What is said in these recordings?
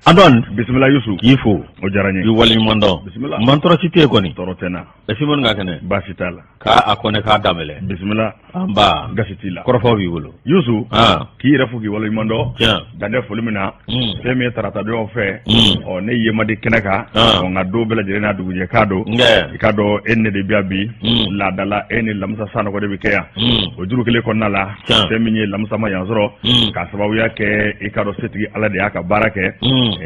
Antoine. Bisimila Yusu. K'i fo. O diyara n ye. K'i waleɲuman dɔn. Bisimila. Man tɔɔrɔ si tɛ yen kɔni. Tɔɔrɔ tɛ n na. Simɔni ka kɛnɛ. Baasi t'a la. K'a a kɔnɛ k'a danbɛlɛ. Bisimila. Anba. Gasi t'i la. Kɔrɔfɔ b'i bolo. Yusu. Ah. K'i yɛrɛ fo k'i waleɲuman dɔn. Tiɲɛ. Dan tɛ foli min na. Fɛn min ye tarata donyaw fɛ. Ɔ ne ye man di kɛnɛ kan. Ah. Ɔ nka don bɛɛ lajɛlen n'a dugujɛ k'a don. Nkɛ. I k'a dɔn e ni ne de bɛ yan bi. Laadala e ni Lamusa Sanɔgɔ de bɛ kɛ yan. O juru kelen kɔnɔna la. Tiɲɛ. Fɛn min ye Lamusa ma yan sɔrɔ. K'a sababuya kɛ i k'a dɔn setigi Ala de y'a ka baara kɛ.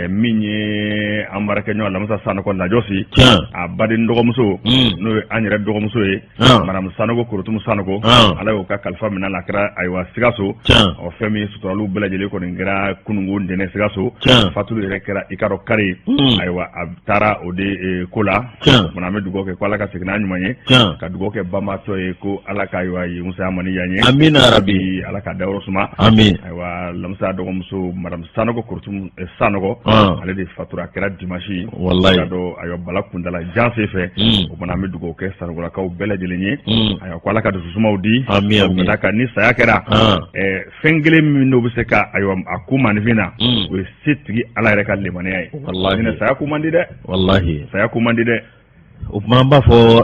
Min ye an baarakɛɲɔgɔn Lamusa Sanɔgɔ Lajɔsi. Tiɲɛ. A baden dɔgɔmuso. N'o ye an yɛrɛ dɔgɔmuso ye. Madame Sanogo Korotumu Sanogo. Ala y'o ka kalifa minɛ a la a kɛra ayiwa Sikaso. Tiɲɛ. Ɔ fɛn min ye suturaliw bɛɛ lajɛlen kɔni kɛra kununko ntɛnɛn Sikaso. Tiɲɛ. Fatuli yɛrɛ kɛra i k'a dɔn kari. Ayiwa a taara o de ko la. Tiɲɛ. O kumana an bɛ dugawu kɛ ko Ala ka segin n'a ɲuman ye. Tiɲɛ. Ka dugawu kɛ banbaatɔ ye ko Ala ka ayiwa yen fisaya ma ni yan ye. Amina yarabi. Ala ka dayɔrɔ suma. Amin. Ayiwa Lamusa dɔgɔmuso Madame Sanogo Korotumu Sanogo. Ale de fatura a kɛra dimanche. Walayi. I k'a dɔn ayiwa bala kuntala jan sen fɛ. O kumana an bɛ dugawu kɛ Sanɔgɔlakaw bɛɛ lajɛlen ye. Ayiwa ko Ala ka dususumaw di. Ami ami. Ka d'a kan ni saya kɛra. Fɛn kelen min n'o bɛ se ka ayiwa a kun maaninfin na. O ye setigi Ala yɛrɛ ka limaniya ye. Walahi. Ɲinɛ saya kun man di dɛ. Walahi. Saya kun man di dɛ. O tuma an b'a fɔ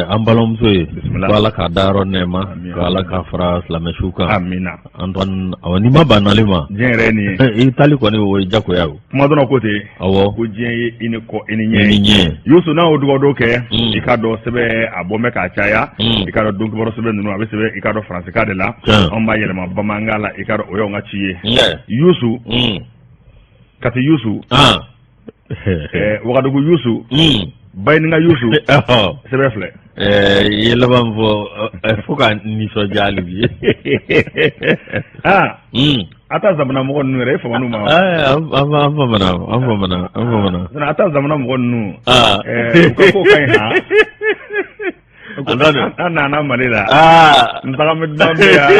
an balimamuso ye. Bisimila. Ko Ala k'a dayɔrɔ nɛɛma. Amin. Ko Ala k'a fara silamɛsu kan. Amina. Antoine awɔ n'i ma ban nali ma. Diɲɛ yɛrɛ ye nin ye. I taali kɔni o ye jagoya o. Kuma dɔrɔn ko ten. Awɔ. Ko diɲɛ ye i ni kɔ i ni ɲɛ. I ni ɲɛ. Yusu n'a y'o dugawu dɔw kɛ. I k'a dɔn sɛbɛn a bɔ bɛ k'a caya. I k'a dɔn don kibaru sɛbɛn ninnu a bɛ sɛbɛn i k'a dɔn faransikan de la. Tiɲɛ. Anw b'a yɛlɛma bamanankan la i k'a dɔn o y'anw ka ci ye. Nkɛ. Yusu. Kati Yusu. Wagadugu Yusu. Bayininka Yusu. Sɛbɛn filɛ. I ye laban min fɔ fo ka nisɔndiya hali bi. Aa. A ta zamana mɔgɔ ninnu yɛrɛ e famana u ma wa? An famana an famana an famana. Sinon a ta zamana mɔgɔ ninnu. U ka ko ka ɲi han. An nana Mali la. N taga bɛ dunan bɛ yan.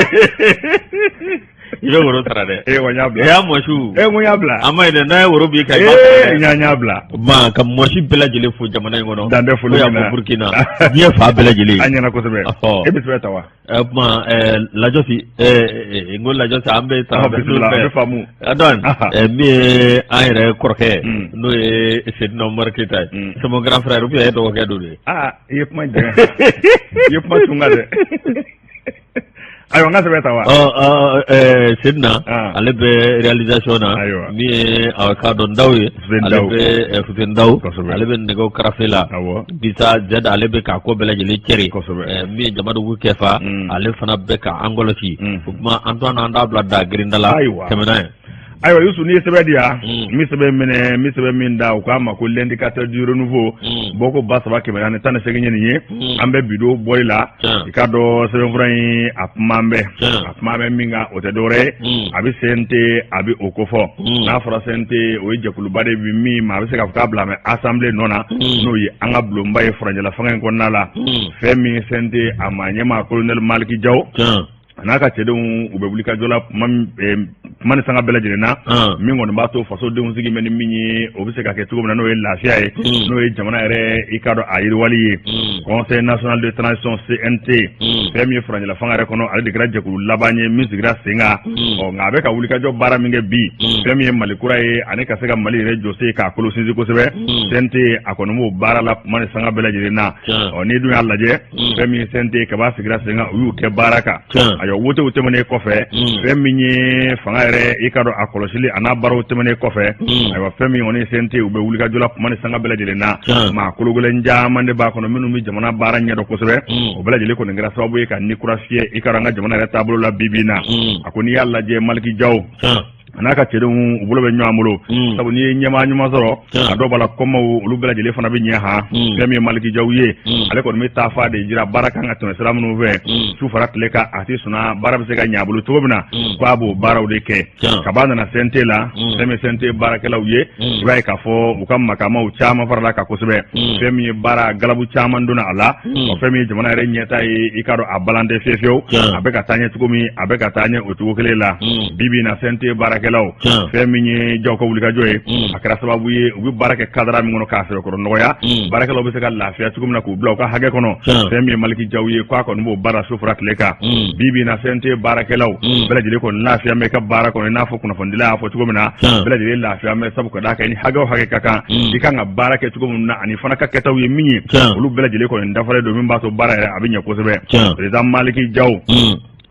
I bɛ woro sara dɛ. Ee wa n y'a bila. E y'a mɔsiw. Ee n ko n y'a bila. An ma ye dɛ n'a ye woro b'i kan i b'a sara dɛ. Ee n y'a bila. Ma ka mɔsi bɛɛ lajɛlen fo jamana in kɔnɔ. Dan tɛ foli min na. Fo Burukina. Diɲɛ fan bɛɛ lajɛlen. An ɲɛna kosɛbɛ. E bɛ sɛbɛn ta wa? O tuma Lajɔsi n ko Lajɔsi an bɛ taa. Bisimila an bɛ faamu. Antoine min ye an yɛrɛ kɔrɔkɛ n'o ye Sedina Umaru Keyita ye. C'est mon grand frère ou bien e dɔgɔkɛ don de. Aa i ye kuma jɛngɛ. I ye kuma tunga dɛ. Ayiwa n ka sɛbɛn ta wa. Sedina ale bɛ réalisation na. Ayiwa. Min ye a k'a dɔn Daw ye. Fuseni Ale bɛ Fuseni Daw. Ale bɛ nɛgɛw karafe la. Awɔ. Bisa Z ale bɛ k'a ko bɛɛ lajɛlen cɛri. Kosɛbɛ. Min ye Jamadugu Kɛfa. Ale fana bɛ ka an kɔlɔsi. O tuma Antoine an t'a bila da girinda la. Ayiwa. Tɛmɛ n'a ye. Ayiwa Yusu n'i ye sɛbɛn di yan n bɛ sɛbɛn minɛ n bɛ sɛbɛn min da u k'a ma ko l'indicateur du renouveau bɔko 3418 ye nin ye an bɛ bidon bɔli la i k'a dɔn sɛbɛnfura in a kuma bɛ a kuma bɛ min kan o tɛ dɔwɛrɛ ye a bɛ CNT a bɛ o kofɔ n'a fɔra CNT o ye jɛkuluba de bi min ma a bɛ se k'a fɔ k'a bila mɛ assemblée nɔ na n'o ye an ka bulonba ye furancɛla fanga in kɔnɔna la fɛn min CNT a maa ɲɛmaa colonel Maliki Jaw a n'a ka cɛdenw u bɛ wuli ka jɔ la kuma ni sanga bɛɛ lajɛlen na min kɔni b'a to fasodenw sigi bɛ ni min ye o bɛ se ka kɛ cogo min na n'o ye lafiya ye n'o ye jamana yɛrɛ i k'a dɔn a yiriwali ye conseil national de transition CNT fɛn min ye furancɛla fanga yɛrɛ kɔnɔ ale de kɛra jɛkulu laban ye min sigira sen kan ɔ nka a bɛ ka wulikajɔ baara min kɛ bi fɛn min ye Mali kura ye ani ka se ka Mali yɛrɛ jɔsen k'a kolo sinsin kosɛbɛ CNT a kɔni b'o baara la kuma ni sanga bɛɛ lajɛlen na ɔ n'i dun y'a lajɛ fɛn min ye CNT kab'a sigira sen kan u y'u kɛ baara kan ayiwa wotew tɛmɛnen kɔfɛ fɛn min ye fanga yɛrɛ i k'a dɔn a kɔlɔsili a n'a baaraw tɛmɛnen kɔfɛ ayiwa fɛn min kɔni ye CNT u bɛ wulikajɔ la kuma ni sanga bɛɛ lajɛlen na maa kologɛlɛn caman de b'a kɔnɔ minnu bɛ jamana baara ɲɛdɔn kosɛbɛ o bɛɛ lajɛlen kɔni kɛra sababu ye ka ni kura fiyɛ i k'a dɔn an ka jamana yɛrɛ taabolo la bi bi in na a ko n'i y'a lajɛ Maliki Jaw a n'a ka cɛdenw u bolo bɛ ɲɔgɔn bolo sabu n'i ye ɲɛmaa ɲuman sɔrɔ a dɔw b'a la kɔmaw olu bɛɛ lajɛlen fana bɛ ɲɛ han fɛn min ye Maliki Jaw ye ale kɔni bɛ taa fa de jira baara kan ka tɛmɛ sira minnu fɛ su fara tile kan a tɛ sɔnna baara bɛ se ka ɲɛ a bolo cogo min na k'a b'o baaraw de kɛ kab'a nana CNT la fɛn min ye CNT baarakɛlaw ye i b'a ye k'a fɔ u ka makamaw caman farala kan kosɛbɛ fɛn min ye baara galabu caman donna a la ɔ fɛn min ye jamana yɛrɛ ɲɛtaa ye i k'a dɔn a balan tɛ fiyewu fiyewu a bɛ ka taa ɲɛ cogo min a bɛ ka taa ɲɛ o cogo kelen la bi bi in na CNT baara baarakɛlaw, fɛn min ye Jaw ka wulikajɔ ye, a kɛra sababu ye u bɛ baara kɛ cadre min kɔnɔ k'a sɛbɛkɔrɔ nɔgɔya, baarakɛlaw bɛ se ka lafiya cogo min na k'u bila u ka hakɛ kɔnɔ. Fɛn min ye Maliki Jaw ye, k'a kɔni b'o baara su fara tile kan. Bi bi in na, CNT baarakɛlaw bɛɛ lajɛlen kɔni lafiya bɛ ka baara kɔnɔ, i n'a fɔ kunnafonidila y'a fɔ cogo min na, bɛɛ lajɛlen lafiya bɛ, sabu ka d'a kan i ni hakɛ o hakɛ ka kan, i kan ka baara kɛ cogo min na ani fana ka kɛtaw ye min ye, olu bɛɛ lajɛlen kɔni dafalen don, min b'a to baara yɛrɛ a bɛ ɲɛ kosɛbɛ. Président Maliki Jaw,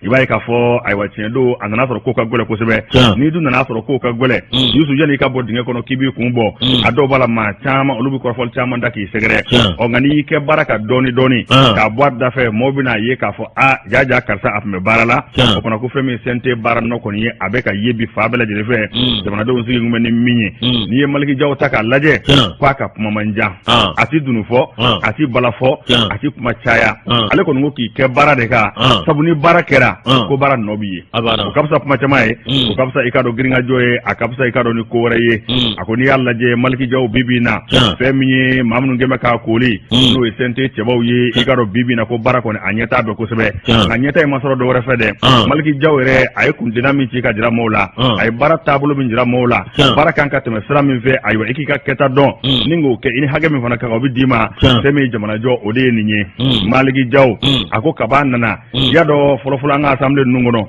i b'a ye k'a fɔ ayiwa, tiɲɛ don, a nana sɔrɔ ko ka gɛlɛn kosɛbɛ. N'i dun nana sɔrɔ ko ka gɛlɛn, Yusu, yanni i ka bɔ dingɛ kɔnɔ k'i b'i kun bɔ, a dɔw b'a la, maa caman olu bɛ kɔrɔfɔli caman da k'i sɛgɛrɛ. Ɔ nka n'i y'i kɛ baara ka dɔɔni dɔɔni k'a bɔ a da fɛ, mɔgɔw bɛna ye k'a fɔ a ja ja, karisa a tun bɛ baara la. O fana ko fɛn min CNT baara nɔ kɔni ye, a bɛ ka ye bi fan bɛɛ lajɛlen fɛ, jamanadenw sigi kun bɛ ni min ye. N'i ye Maliki Jaw ta k'a lajɛ, k'a ka kuma man jan, a ti dunu fɔ, a ti bala fɔ, a ti kuma caya. Ale kɔni ko k'i kɛ baara de kan, sabu ni baara kɛra, ko baara nɔ b'i ye. O ka fisa kuma caman ye, o ka fisa i ka dɔn girinkajɔ ye, a ka fisa i ka dɔn ni ko wɛrɛ ye. A ko n'i y'a lajɛ, Maliki Jaw bi bi in na, fɛn min ye maa minnu kɛn bɛ k'a kooli, n'o ye CNT cɛbaw ye, i ka dɔn bi bi in na ko baara kɔni a ɲɛtaa bɛ kosɛbɛ. Nka ɲɛtaa in ma sɔrɔ dɔwɛrɛ fɛ dɛ. Maliki Jaw yɛrɛ, a ye kuntilenna min ci ka jira maaw la, a ye baara taabolo min jira maaw la, baara kan ka tɛmɛ sira min fɛ, ayiwa, i k'i ka kɛta dɔn ni k'o kɛ, i ni hakɛ min fana ka kan, o bɛ d'i ma. Fɛn min ye jamanajɔ, o de ye nin ye. Maliki Jaw a ko kab'a nana, i y'a dɔn, fɔlɔfɔlɔ an ka assemblée ninnu kɔnɔ,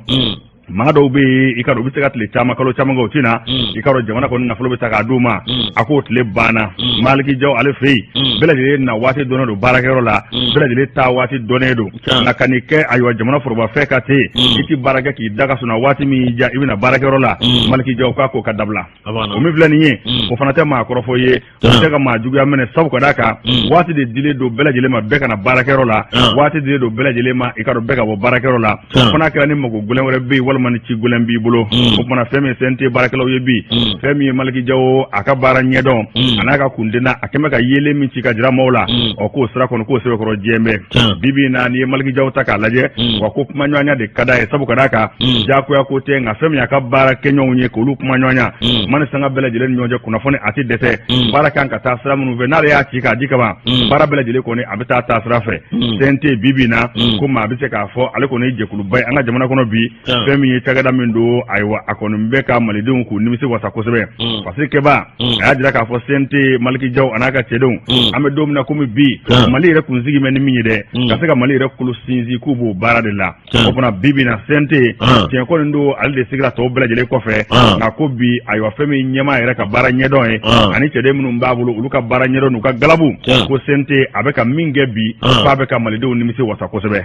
maa dɔw bɛ yen, i ka dɔn, u bɛ se ka tile caman, kalo caman kɛ, o ti na. I ka dɔn, jamana kɔni nafolo bɛ ta k'a d'u ma. A k'o tile banna Maliki Jaw ale fɛ yen. Bɛɛ lajɛlen na waati dɔnnen don baarakɛyɔrɔ la, bɛɛ lajɛlen taa waati dɔnnen don. Nka ka nin kɛ, ayiwa, jamana forobafɛn ka ten, i ti baara kɛ k'i da ka sunɔgɔ, waati min y'i diya i bɛna baarakɛyɔrɔ la, Maliki Jaw k'a k'o ka dabila. O min filɛ nin ye, o fana tɛ maa kɔrɔfɔ ye, o tɛ ka maa juguya minɛ, sabu ka d'a kan waati de dilen don bɛɛ lajɛlen ma bɛɛ ka na baarakɛyɔrɔ la, waati dilen don bɛɛ lajɛlen ma, i ka dɔn, bɛɛ ka bɔ baarakɛyɔrɔ la, fo n'a kɛra ni mago gɛlɛn wɛrɛ bɛ yen walima ni ci gɛlɛn b'i bolo. O kumana, fɛn min CNT baarakɛlaw ye bi, fɛn min ye Maliki Jaw a ka baara ɲɛdɔn a n'a ka kundenna, a kɛn bɛ ka yeelen min ci ka jira maaw la, ɔ k'o sira kɔni k'o sɛbɛkɔrɔ jɛlen bɛ. Bi bi in na, n'i ye Maliki Jaw ta k'a lajɛ, wa ko kumaɲɔgɔnya de ka d'a ye, sabu ka d'a kan diyagoya ko tɛ, nka fɛn min y'a ka baara kɛɲɔgɔnw ye, k'olu kumaɲɔgɔnya kuma ni sanga bɛɛ lajɛlen ni ɲɔgɔn cɛ, kunnafoni a tɛ dɛsɛ. Baara kan ka taa sira minnu fɛ, n'ale y'a ci k'a di kaban, baara bɛɛ lajɛlen kɔni a bɛ taa taa sira fɛ. CNT bi bi in na, ko maa bɛ se k'a fɔ ale kɔni ye jɛkuluba ye an ka jamana kɔnɔ bi. Fɛn min ye cakɛda min don, ayiwa, a kɔni bɛ ka malidenw k'u nimisi wasa kosɛbɛ. Parce que kɛba a y'a jira k'a fɔ CNT Maliki Jaw a n'a ka cɛdenw, an bɛ don min na komi bi, Mali yɛrɛ kunsigi bɛ ni min ye dɛ, ka se ka Mali yɛrɛ kolo sinsin, k'u b'o baara de la. O fana bi bi in na, CNT tiɲɛ kɔni don, ale de sigira tɔw bɛɛ lajɛlen kɔfɛ. Nka ko bi, ayiwa, fɛn min ɲɛmaa yɛrɛ ka baara ɲɛdɔn ye ani cɛden minnu b'a bolo, olu ka baara ɲɛdɔn n'u ka galabu, ko CNT a bɛ ka min kɛ bi, k'a bɛ ka malidenw nimisi wasa kosɛbɛ.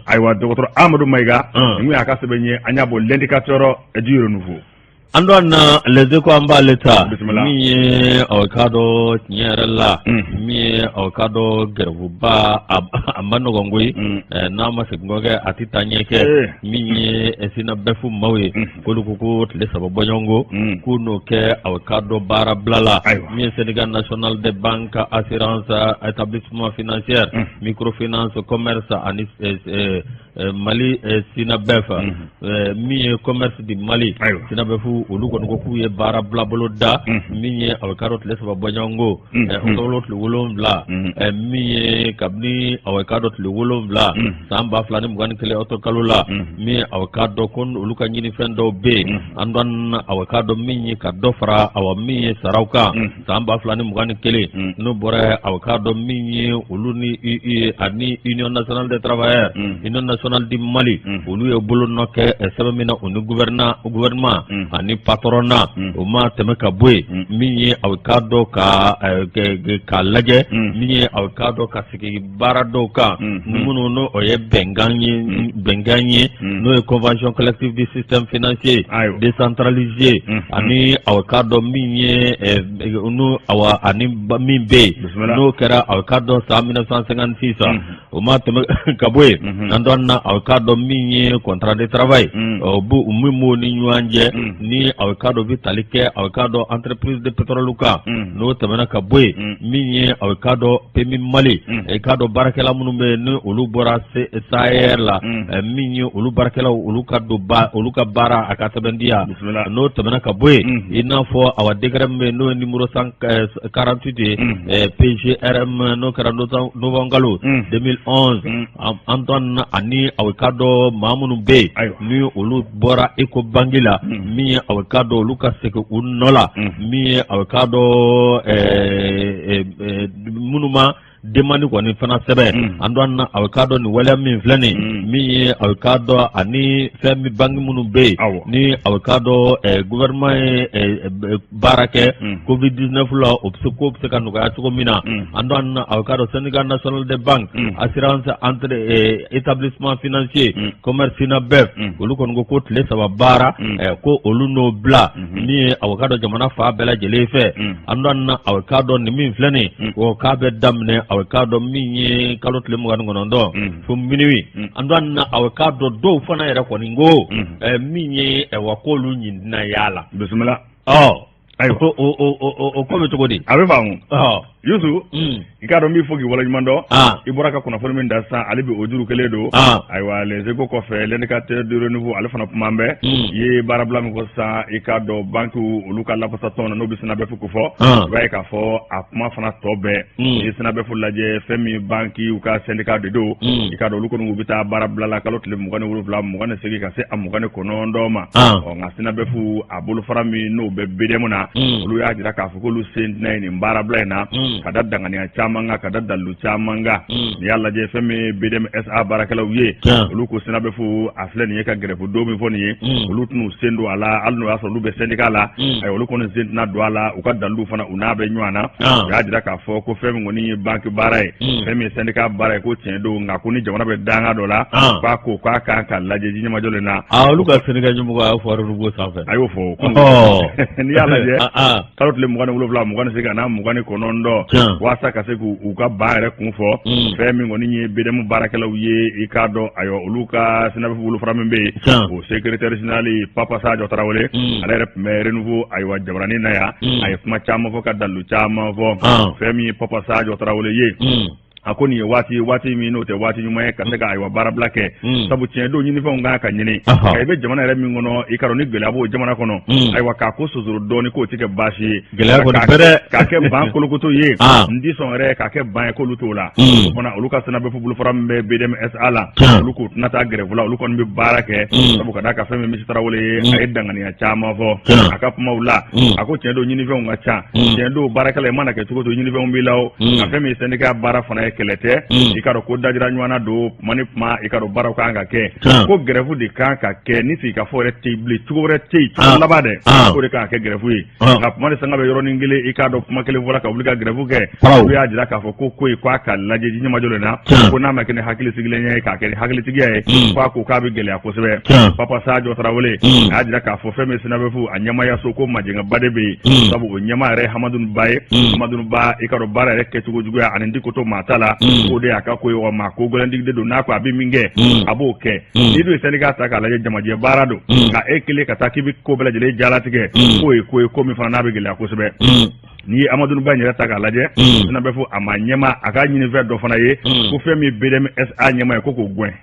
Ayiwa, dɔgɔtɔrɔ Amadu Mayiga, nin y'a ka sɛbɛn ye, an y'a bɔ L'Indicateur du Renouveau. An dɔ na Les Échos, an b'ale ta. Min ye aw k'a dɔn, tiɲɛ yɛrɛ la, min ye aw k'a dɔn, gɛrɛfuba a ma nɔgɔn koyi. N'a ma segin kɔ kɛ, a tɛ taa ɲɛ kɛ. Min ye SYNABEF maaw ye, k'olu ko ko tile 3 bɔɲɔgɔnko k'u n'o kɛ aw k'a dɔn baara bila la. Min ye Syndicat national des banques, assurance, établissement financier, microfinance, commerce ani Mali SYNABEF, min ye commerce du Mali, SYNABEF, olu kɔni ko k'u ye baara bilabolo da. Min ye aw k'a dɔn, tile 3 bɔɲɔgɔnko, octobre tile 7, min ye kabini aw k'a dɔn tile 7 san 2021 octobre kalo la, min ye aw k'a dɔn ko olu ka ɲinifɛn dɔw bɛ yen, an dɔn aw k'a dɔn min ye ka dɔ fara awa min ye saraw kan san 2021. N'o bɔra, aw k'a dɔn min ye olu ni UE ani Union nationale des travailleurs, Union nationale du Mali, olu ye bolonɔ kɛ sɛbɛn min na u ni gouvernement ani patronat, o ma tɛmɛ ka bɔ yen. Min ye aw k'a dɔn ka k'a lajɛ, min ye aw k'a dɔn ka sigi baara dɔw kan minnu n'o o ye bɛnkan ye, bɛnkan ye n'o ye convention collective du système financier décentralisé, ani aw k'a dɔn min ye n'o awa ani min bɛ yen, n'o kɛra aw k'a dɔn san 1956, o ma tɛmɛ ka bɔ yen. An dɔn na aw k'a dɔn min ye contrat de travail, o b'u min b'o ni ɲɔgɔn cɛ, ni aw k'a dɔn bɛ tali kɛ aw k'a dɔn entreprise de pétrole kan. N'o tɛmɛna ka bɔ yen, min ye aw k'a dɔn PMU Mali, i k'a dɔn baarakɛla minnu bɛ yen ni olu bɔra SAER la, min ye olu baarakɛlaw, olu ka don ba, olu ka baara a ka sɛbɛntiya. N'o tɛmɛna ka bɔ yen, i n'a fɔ awa décret min bɛ yen, n'o ye numéro 148 ye PGRM, n'o kɛra novembre kalo 2011, Antoine ani Ni aw k'a dɔn maa minnu bɛ yen ni olu bɔra Ecobank la, min ye aw k'a dɔn olu ka segin u nɔ la, min ye aw k'a dɔn minnu ma demande kɔni fana sɛbɛn, an dɔn na aw k'a dɔn nin waleya min filɛ nin, min ye aw k'a dɔn ani fɛn min banque minnu bɛ yen ni aw k'a dɔn gouvernement ye baara kɛ Covid 19 la, o bɛ se ko bɛ se ka nɔgɔya cogo min na. An dɔn na aw k'a dɔn Syndicat national des banques, assurance, entre établissement financier, commerce, SYNABEF, olu kɔni ko ko tile 3 baara ko olu n'o bila, min ye aw k'a dɔn jamana fan bɛɛ lajɛlen fɛ. An dɔn na aw k'a dɔn nin min filɛ nin, o k'a bɛ daminɛ aw k'a dɔn min ye kalo tile 29 fo minuit. An dɔn na aw k'a dɔn dɔw fana yɛrɛ kɔni ko min ye wa k'olu ɲin y'a la. Bisimila. Ɔ ayiwa, o ko bɛ cogo di? A bɛ faamu. Yusu, i k'a dɔn n b'i fo k'i waleɲuman dɔn. I bɔra ka kunnafoni min da sisan, ale bi o juru kelen don. Ayiwa, Les Échos kɔfɛ, L'Indicateur du Renouveau ale fana kuma bɛ i ye baarabila min fɔ sisan, i k'a dɔn banque olu ka lafasatɔn na, n'o bɛ SYNABEF ko fɔ, i b'a ye k'a fɔ a kuma fana tɔ bɛɛ, n'i ye SYNABEF lajɛ, fɛn min banque u ka syndicat de don, i k'a dɔn olu kɔni u bɛ taa baarabila la kalo tile 27, 28 ka se a 29 ma. Ɔ nka SYNABEF a bolofara min n'o bɛ BDM na, olu y'a jira k'a fɔ k'olu sen tɛna ye nin baarabila in na, ka da danganiya caman kan, ka da dalilu caman kan. N'i y'a lajɛ, fɛn min ye BDM SA baarakɛlaw ye, olu ko SYNABEF a filɛ nin ye ka grève don min fɔ nin ye, olu tɛn'u sen don a la, hali n'o y'a sɔrɔ olu bɛ syndicat la. Ayiwa, olu kɔni sen tɛna don a la. U ka dalilu fana, u n'a bɛ ɲɔgɔn na. U y'a jira k'a fɔ ko fɛn min kɔni ye banque baara ye, fɛn min ye syndicat baara ye, ko tiɲɛ don, nka ko ni jamana bɛ danga dɔ la, k'a ko k'a kan ka lajɛ ji ɲɛmajɔlen na. Olu ka syndicat ɲɛmɔgɔ y'a fɔ Renouveau sanfɛ. A y'o fɔ. N'i y'a lajɛ, kalo tile 27, 28 n'a 29, walasa ka se k'u ka ban yɛrɛ kun fɔ, fɛn min kɔni ye BDM baarakɛlaw ye, i k'a dɔn ayiwa olu ka SYNABEF bolofara min bɛ yen, o secrétaire général Papa Sadio Tarawele, ale yɛrɛ tun bɛ Renouveau ayiwa jabaranin na yan. A ye kuma caman fɔ ka dalilu caman fɔ. Fɛn min ye Papa Sadio Tarawele ye, a ko nin ye waati ye, waati min n'o tɛ waati ɲuman ye ka se ka ayiwa baarabila kɛ, sabu tiɲɛ don, ɲinifɛnw kan ka ɲini. I bɛ jamana yɛrɛ min kɔnɔ, i k'a dɔn ni gɛlɛya b'o jamana kɔnɔ, ayiwa k'a ko sosoro dɔɔni k'o tɛ kɛ baasi ye. Gɛlɛya kɔni bɛ dɛ. K'a kɛ ban kolokoto ye, n ti sɔn yɛrɛ k'a kɛ ban ye, k'olu t'o la. O fana olu ka SYNABEF bolofara min bɛ BDM SA la, olu k'u tɛna taa grève la, olu kɔni bɛ baara kɛ, sabu ka d'a kan fɛn min Misi Tarawele ye, a ye danganiya caman fɔ a ka kumaw la. A ko tiɲɛ don, ɲinifɛnw ka ca. Tiɲɛ don, baarakɛla i mana kɛ cogo o cogo, ɲinifɛnw b'i la. O nka fɛn min ye syndicat baara fana ye, kɛlɛ tɛ. I k'a dɔn ko dajira ɲɔgɔn na don, kuma ni kuma, i k'a dɔn baaraw kan ka kɛ, ko grève de kan ka kɛ ni sigikafɔ yɛrɛ tɛ yen bilen, cogo wɛrɛ tɛ yen, cogo laban dɛ, k'o de kan ka kɛ grève ye. Nka kuma ni sanga bɛ yɔrɔnin kelen, i k'a dɔn kuma kelen fɔra ka wuli ka grève kɛ. Olu y'a jira k'a fɔ ko ko in k'a ka lajɛ ji ɲɛmajɔlen na, ko n'a ma kɛ ni hakili sigilen ye, k'a kɛ ni hakilitigiya ye, k'a ko k'a bɛ gɛlɛya kosɛbɛ. Papa Sadio Tarawele a y'a jira k'a fɔ fɛn min SYNABEF a ɲɛmaayaso ko majɛngɛba de bɛ yen, sabu o ɲɛmaa yɛrɛ ye Hamadu Ba ye. Hamadu Ba, i k'a dɔn baara yɛrɛ kɛcogo juguya ani di ko to maa ta la, k'o de y'a ka ko ye. Wa maa ko gɛlɛntigi de don, n'a ko a bɛ min kɛ, a b'o kɛ. N'i dun ye syndicat ta k'a lajɛ, jamajɛ baara don, nka e kelen ka taa k'i bɛ ko bɛɛ lajɛlen jalatigɛ, k'o ye ko ye, ko min fana n'a bɛ gɛlɛya kosɛbɛ. N'i ye Amadu Ba yɛrɛ ta k'a lajɛ, SYNABEF a ma ɲɛmaa, a ka ɲinifɛn dɔ fana ye ko fɛn min BDM SA ɲɛmaa ye, ko k'o gɛn.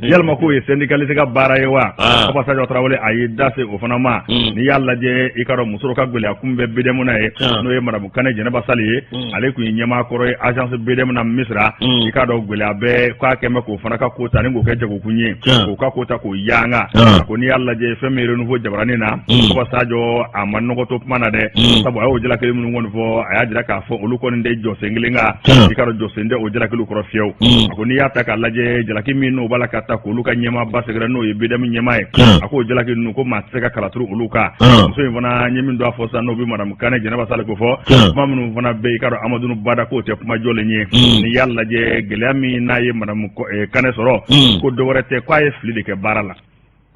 Yalima k'o ye syndicaliste ka baara ye wa? Papa Sadio Tarawele a ye da se o fana ma. N'i y'a lajɛ, i k'a dɔn muso dɔ ka gɛlɛya kun bɛ BDM na ye, n'o ye madamu Kane Jɛnɛba Sali ye, ale tun ye ɲɛmaa kɔrɔ ye agence BDM na Misira. I k'a dɔn gɛlɛya bɛɛ k'a kɛn bɛ k'o fana ka ko ta ni k'o kɛ jagokun ye, k'o ka ko ta k'o yanga. A ko n'i y'a lajɛ, fɛn min ye Renouveau jabaranin na, Papa Sadio a ma nɔgɔ to kuma na dɛ, sabu a y'o jalakili minnu kɔni fɔ, a y'a jira k'a fɔ olu kɔni tɛ jɔsen kelen kan, i k'a dɔn jɔsen tɛ o jalakiliw kɔrɔ fiyewu. A ko n'i y'a ta k'a lajɛ, jalaki min n'o b'a la ka ta k'olu ka ɲɛmaaba sɛgɛrɛ, n'o ye BDM ɲɛmaa ye, a k'o jalaki ninnu ko maa tɛ se ka kala turu olu kan. Muso in fana ye min don a fɔ sisan, n'o bɛ madamu Kane Jɛnɛba Sali ko fɔ, kuma minnu fana bɛ yen, i k'a dɔn Amadu Ba da k'o tɛ kuma jɔlen ye. N'i y'a lajɛ, gɛlɛya min n'a ye madamu Kane sɔrɔ, ko dɔ wɛrɛ tɛ, k'a ye fili de kɛ baara la.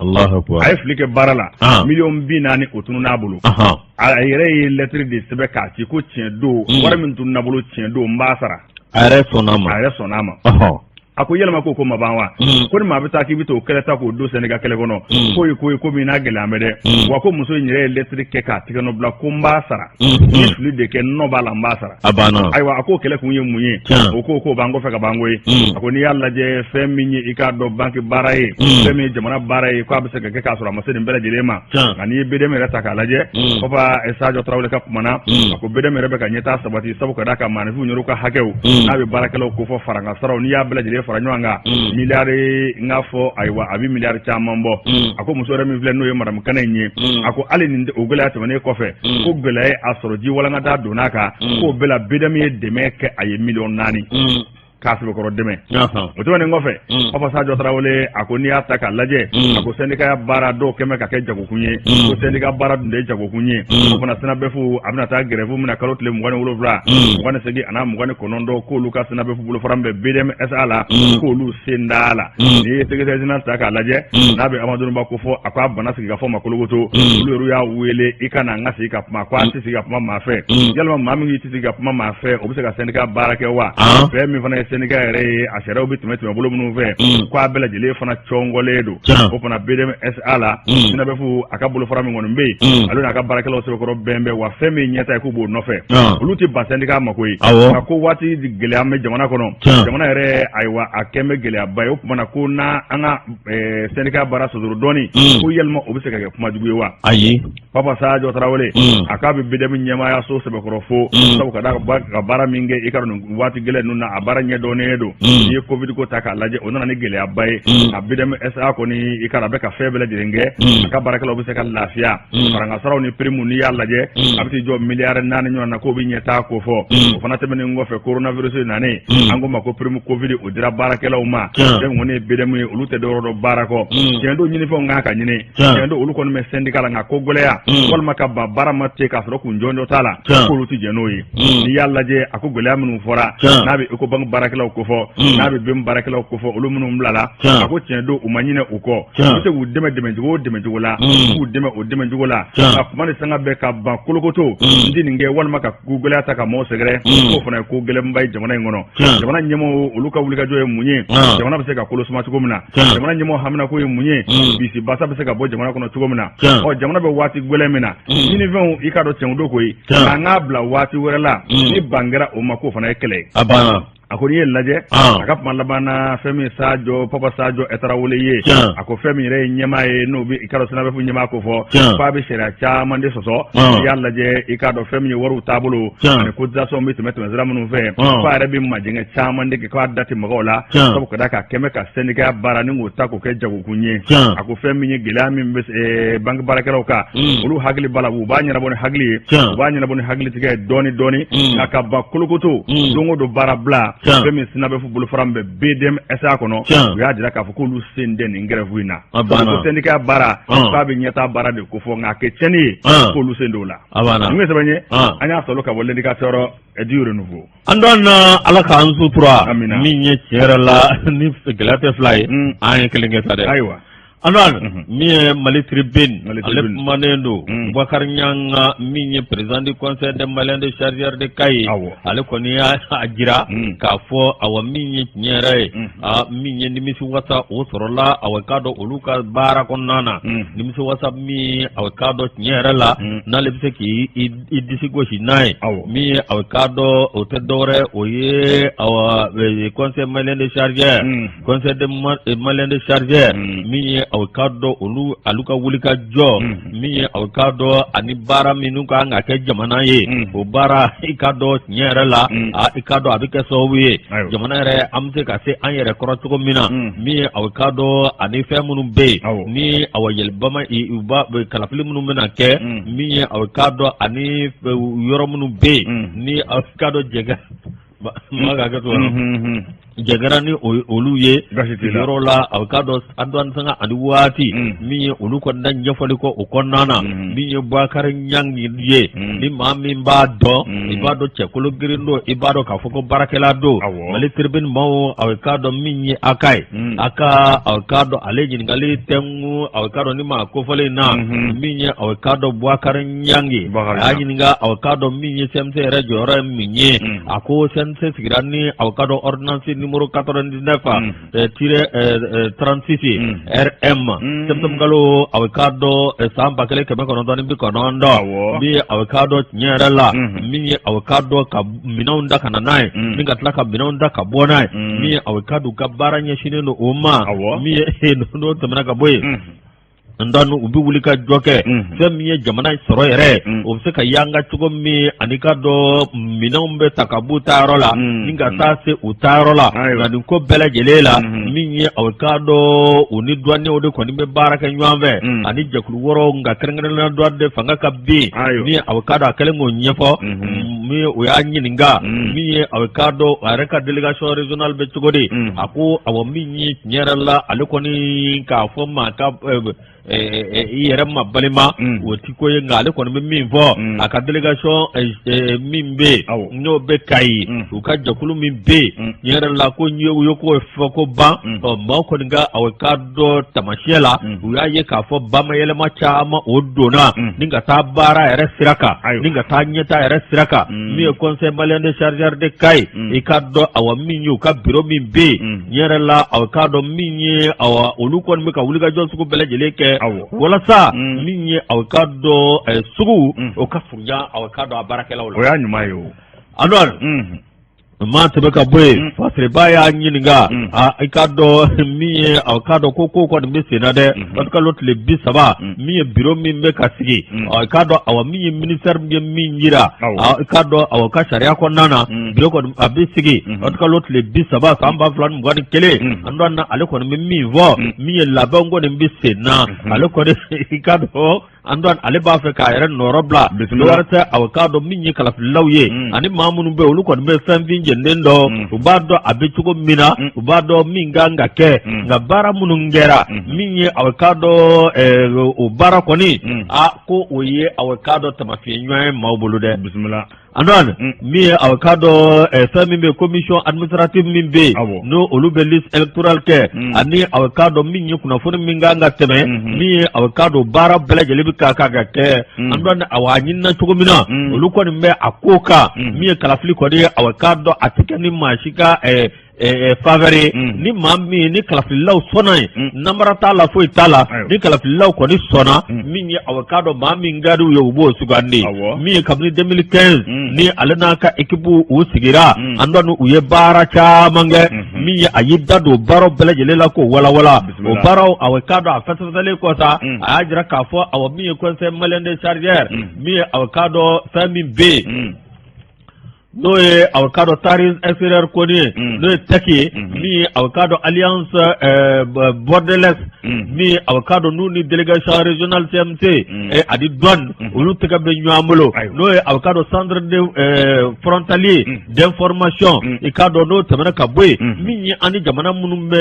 A ye fili kɛ baara la, 40 miliyɔn o tunun'a bolo. A yɛrɛ ye lɛtiri de sɛbɛn k'a ci ko tiɲɛ don, wari min tunun'a bolo, tiɲɛ don, n b'a sara. A yɛrɛ sɔnn'a ma. A yɛrɛ sɔnn'a ma. A ko yɛlɛma ko ma ban wa? Ko ni maa bɛ taa k'i bɛ t'o kɛlɛ ta k'o don syndicat kɛlɛ kɔnɔ, k'o ye ko ye ko min n'a gɛlɛya bɛ dɛ. Wa ko muso in yɛrɛ ye lɛtiri kɛ k'a tigɛ nɔ bila ko n b'a sara, n ye fili de kɛ, nɔ b'a la, n b'a sara. A banna. Ayiwa, a ko kɛlɛ kun ye mun ye? O ko k'o b'an kɔfɛ ka ban koyi. A ko n'i y'a lajɛ, fɛn min ye i k'a dɔn banque baara ye, fɛn min ye jamana baara ye, k'a bɛ se ka kɛ k'a sɔrɔ a ma se nin bɛɛ lajɛlen ma. Nka n'i ye BDM yɛrɛ ta k'a lajɛ, Papa Sadio Tarawele ka kuma na, a ko BDM yɛrɛ bɛ ka ɲɛtaa sabati, sabu ka d'a kan maaninfinw yɛrɛ ka hakɛw n'a bɛ baarakɛlaw kofɔ, farankan saraw, n'i y'a bɛɛ lajɛlen fara fara ɲɔgɔn kan miliyari n k'a fɔ ayiwa a bɛ miliyari caman bɔ. A ko muso yɛrɛ min filɛ n'o ye madamu Kanɛ in ye, a ko hali nin o gɛlɛya tɛmɛnen kɔfɛ, ko gɛlɛya ye a sɔrɔ ji walankata donna a kan, k'o bɛɛ la BDM ye dɛmɛ kɛ a ye miliyɔn 4 k'a sɛbɛkɔrɔ dɛmɛ. O tɛmɛnen kɔfɛ, Papa Sadio Tarawele a ko n'i y'a ta k'a lajɛ, a ko syndicat baara dɔw kɛmɛ ka kɛ jagokun ye, ko syndicat baara dun tɛ jagokun ye. O fana SYNABEF a bɛna taa grève min na kalo tile 27, 28 an'a 29, k'olu ka SYNABEF bolofara min bɛ BDM SA la, k'olu sen t'a la. N'i ye secrétaire général ta k'a lajɛ, n'a bɛ Amadou Ba ko fɔ, a ko a bana sigi ka fɔ ma kolokoto, olu yɛrɛ y'a wele i ka na an ka sigi ka kuma. A ko a tɛ sigi ka kuma maa fɛ. Yalima maa min tɛ sigi ka kuma maa fɛ, o bɛ se ka syndicat baara kɛ wa? Fɛn min fana ye syndicat yɛrɛ ye, a sariyaw bɛ tɛmɛ tɛmɛ bolo minnu fɛ, k'a bɛɛ lajɛlen fana cɔngɔlen don. O fana BDM SA la, SYNABEF a ka bolofara min kɔni bɛ yen, ale n'a ka baarakɛlaw sɛbɛkɔrɔ bɛn bɛ wa fɛn min ɲɛta ye k'u b'o nɔfɛ, olu tɛ ban syndicat ma koyi. Nka ko waati gɛlɛya bɛ jamana kɔnɔ, jamana yɛrɛ ayiwa a kɛn bɛ gɛlɛyaba ye. O tuma na ko n'a an ka syndicat baara sotoro dɔɔni, ko yalima o bɛ se ka kɛ kuma jugu ye wa? Ayi. Papa Sadio Tarawele a k'a bɛ BDM ɲɛmaayaso sɛbɛkɔrɔ fo, sabu ka da ka baara min kɛ i ka nin waati gɛlɛn ninnu na, a baara ɲɛdɔnnen don. N'i ye Covid ko ta k'a lajɛ, o nana ni gɛlɛyaba ye. A BDM SA kɔni, i ka a bɛ ka fɛn bɛɛ lajɛlen kɛ a ka baarakɛlaw bɛ se ka lafiya. Farankasaraw ni prime, n'i y'a lajɛ, a bɛ t'i jɔ miliyari 4 ɲɔgɔn na, k'o bɛ ɲɛtaa ko fɔ. O fana tɛmɛnen kɔfɛ, coronavirus nanen, an ko ma ko prime Covid, o dira baarakɛlaw ma. Fɛn kɔni ye BDM ye, olu tɛ dɔwɛrɛ dɔn baara kɔ. Tiɲɛ don, ɲinifɛnw kan ka ɲini. Tiɲɛ don, olu kɔni bɛ syndicat la, nka ko gɛlɛya walima ka ban baara ma ten k'a sɔrɔ kun jɔnjɔn t'a la, k'olu tɛ jɛn n'o ye. N'i y'a lajɛ, a ko gɛlɛya minnu fɔra, n'a bɛ Ecobank baarakɛlaw kofɔ, n'a bɛ BEM baarakɛlaw kofɔ, olu minnu bilala, a ko tiɲɛ don, u ma ɲinɛ u kɔ, u bɛ se k'u dɛmɛ dɛmɛcogo o dɛmɛcogo la, k'u dɛmɛ o dɛmɛcogo la. Nka kuma ni sanga bɛɛ ka ban kolokoto, n tɛ nin kɛ, walima ka ko gɛlɛya ta ka maaw sɛgɛrɛ, k'o fana ye ko gɛlɛnba ye jamana in kɔnɔ. Jamana ɲɛmɔgɔw, olu ka wulikajɔ ye mun ye jamana bɛ se ka kolo suma cogo min na? Jamana ɲɛmɔgɔ haminako ye mun ye bisi basa bɛ se ka bɔ jamana kɔnɔ cogo min na? Ɔ, jamana bɛ waati gɛlɛn min na, ɲinifɛnw, i k'a dɔn tiɲɛ don koyi, an k'a bila waati wɛrɛ la. Ni ban kɛra o ma, k'o fana ye kɛlɛ ye. A banna. A ko n'i ye lajɛ, a ka kuma laban na, fɛn min Sadio, Papa Sadio Tarawele ye, a ko fɛn min yɛrɛ ye ɲɛmaa ye, n'o bɛ i k'a dɔn SYNABEF ɲɛmaa ko fɔ, k'a bɛ sariya caman de sɔsɔ. I y'a lajɛ, i k'a dɔn fɛn min ye wariw taabolo ani cotisation bɛ tɛmɛ tɛmɛ sira minnu fɛ, k'a yɛrɛ bɛ majɛngɛ caman de kɛ, k'a da tɛ maga o la, sabu ka d'a kan kɛmɛ ka syndicat baara ni k'o ta k'o kɛ jagokun ye. A ko fɛn min ye gɛlɛya min bɛ banque baarakɛlaw kan, olu hakili b'a la, u b'a ɲɛnabɔ ni hakili ye, u b'a ɲɛnabɔ ni hakilitigɛ ye dɔɔni dɔɔni. Nka ka ban kolokoto don o don baara bila, fɛn min SYNABEF bolofara min bɛ BDM SA kɔnɔ, u y'a jira k'a fɔ k'olu sen tɛ nin grève in na. Ko syndicat baara, k'a bɛ ɲɛtaa baara de kofɔ, nka a kɛ tiɲɛni ye, k'olu sen t'o la. Nin ye sɛbɛn ye, an y'a sɔrɔ ka bɔ L'Indicateur du Renouveau. An dɔn na, Ala k'an sutura. Min ye tiɲɛ yɛrɛ la, ni gɛlɛya tɛ fila ye, an ye kelen kɛ sa dɛ. Ayiwa. Antoine, min ye Mali Tribune, ale kumanen don. Boubacar Niang, min ye président du conseil des Maliens de chargeurs de Kayes, ale kɔni y'a jira k'a fɔ awa min ye tiɲɛ yɛrɛ ye, min ye nimisi wasa o sɔrɔla awa k'a dɔn olu ka baara kɔnɔna na, nimisi wasa min awa k'a dɔn tiɲɛ yɛrɛ la, n'ale bɛ se k'i i disi gosi n'a ye, min ye awa k'a dɔn o tɛ dɔwɛrɛ, o ye awa conseil malien de chargeurs, conseil de malien de chargeurs, min ye aw k'a dɔn olu alu ka wuli ka jɔ, min ye aw k'a dɔn ani baara minnu ka kan ka kɛ jamana ye, o baara i k'a dɔn tiɲɛ yɛrɛ la, i k'a dɔn a bɛ kɛ sababu ye jamana yɛrɛ an bɛ se ka se an yɛrɛ kɔrɔ cogo min na, min ye aw k'a dɔn ani fɛn minnu bɛ yen ni awa yɛlɛbama u ba kalafili minnu bɛna kɛ, min ye aw k'a dɔn ani yɔrɔ minnu bɛ yen ni aw k'a dɔn jɛgɛ ma ka kɛ to jɛgɛra ni olu ye yɔrɔ la, a k'a dɔn Antoine Sanga ani waati min ye olu kɔni da ɲɛfɔli kɔ o kɔnɔna na. Min ye Boubacar Niang ye, ni maa min b'a dɔn, i b'a dɔn cɛkolo girin don, i b'a dɔn k'a fɔ ko baarakɛla don. Mali Tribune maaw, a k'a dɔn min ye a ka ye a ka a k'a dɔn ale ɲininkali tɛnku a k'a dɔn ni maa kofɔlen na, min ye a k'a dɔn Boubacar Niang ye, a y'a ɲininka a k'a dɔn min ye CMC yɛrɛ jɔyɔrɔ ye min ye. A ko CMC sigira ni a k'a dɔn ordonnance numéro 99 tiret 36 RM, septembre kalo a k'a dɔn san 1990, min ye a k'a dɔn tiɲɛ yɛrɛ la, min ye a k'a dɔn ka minɛnw da ka na n'a ye, min ka tila ka minɛnw da ka bɔ n'a ye, min ye a k'a dɔn u ka baara ɲɛsinnen don o ma. Min ye n'o tɛmɛna ka bɔ yen. N u bɛ wuli ka jɔ kɛ fɛn min ye jamana sɔrɔ yɛrɛ o bɛ se ka yanga cogo min ani k'a dɔn minɛnw bɛ ta ka b'u taayɔrɔ la ni ka taa se u taayɔrɔ la nka nin ko bɛɛ lajɛlen la min ye aw k'a dɔn u ni douaniers de kɔni bɛ baara kɛ ɲɔgɔn fɛ ani jɛkulu wɛrɛw nka kɛrɛnkɛrɛnnenya douane de fanga ka bin min ye aw k'a dɔn a kɛlen k'o ɲɛfɔ min o y'a ɲininka min ye aw k'a dɔn a yɛrɛ ka délégation régionale bɛ cogo di a ko awɔ min ye tiɲɛ yɛrɛ la ale kɔni k'a fɔ maa ka i yɛrɛ ma balima o ti ko ye nka ale kɔni bɛ min fɔ a ka délégation min bɛ yen n'o bɛ Kayi u ka jɛkulu min bɛ yen tiɲɛ yɛrɛ la ko u ye ko fɔ ko ban ɔ maaw kɔni ka aw k'a dɔn tamasiyɛn la u y'a ye k'a fɔ bamayɛlɛma caman o donna ni ka taa baara yɛrɛ sira kan ni ka taa ɲɛtaa yɛrɛ sira kan min ye conseil malien de chargeurs de Kayi i k'a dɔn awa min ye u ka bureau min bɛ yen tiɲɛ yɛrɛ la aw k'a dɔn min ye awa olu kɔni bɛ ka wulikajɔ sugu bɛɛ lajɛlen kɛ walasa min ye aw k'a dɔn sugu o ka surunya aw k'a dɔn a baarakɛlaw la o y'a ɲuman ye o Anwar maa tɛmɛ ka bɔ yen Fasiriba y'a ɲininka i k'a dɔn min ye aw k'a dɔn ko ko kɔni bɛ sen na dɛ kalo tile 30 min ye bureau min bɛ ka sigi i k'a dɔn awa min ye ministère ye min jira i k'a dɔn awa ka sariya kɔnɔna na bureau kɔni a bɛ sigi kalo tile 30 san 2021 an dɔn ale kɔni bɛ min fɔ min ye labɛn kɔni bɛ sen na ale kɔni i k'a dɔn an dɔn ale b'a fɛ k'a yɛrɛ nɔrɔ bila dɔwɛrɛ tɛ aw k'a dɔn min ye kalafililaw ye ani maa minnu bɛ olu kɔni bɛ fɛn fin jɛnden dɔn u b'a dɔn a bɛ cogo min na u b'a dɔn min kan ka kɛ nka baara minnu kɛra min ye aw k'a dɔn o baara kɔni a ko o ye aw k'a dɔn tamafiɲɛ ɲuman ye maaw bolo dɛ bisimila Antoine min ye aw k'a dɔn fɛn min bɛ commission administrative min bɛ yen n'o olu bɛ liste électorale kɛ ani aw k'a dɔn min ye kunnafoni min kan ka tɛmɛ min ye aw k'a dɔn baara bɛɛ lajɛlen bɛ ka kan ka kɛ Antoine awa a ɲinina cogo min na olu kɔni bɛ a ko kan min ye kalafili kɔni ye aw k'a dɔn a tɛ kɛ ni maa si ka faveur ye ni maa min ni kalafililaw sɔnna ye namara t'a la foyi t'a la ni kalafililaw kɔni sɔnna min ye aw k'a dɔn maa min ka di u ye u b'o sugandi min ye kabini 2015 ni ale n'a ka équipe u sigira an dɔn u ye baara caman kɛ min ye a y'i da don baaraw bɛɛ lajɛlen la k'o walawala o baaraw aw k'a dɔn a fɛsɛfɛsɛlen kɔ sa a y'a jira k'a fɔ awa min ye conseil malien des chargeurs min ye aw k'a dɔn fɛn min bɛ yen n'o ye aw k'a dɔn Tourisme extérieur kɔni ye n'o ye TEC ye min ye aw k'a dɔn alliance bordelaise min ye aw k'a dɔn n'u ni délégation régionale CMC ani douane olu tɛgɛ bɛ ɲɔgɔn bolo n'o ye aw k'a dɔn centre de frontalier d'information i k'a dɔn n'o tɛmɛna ka bɔ yen min ye an ni jamana minnu bɛ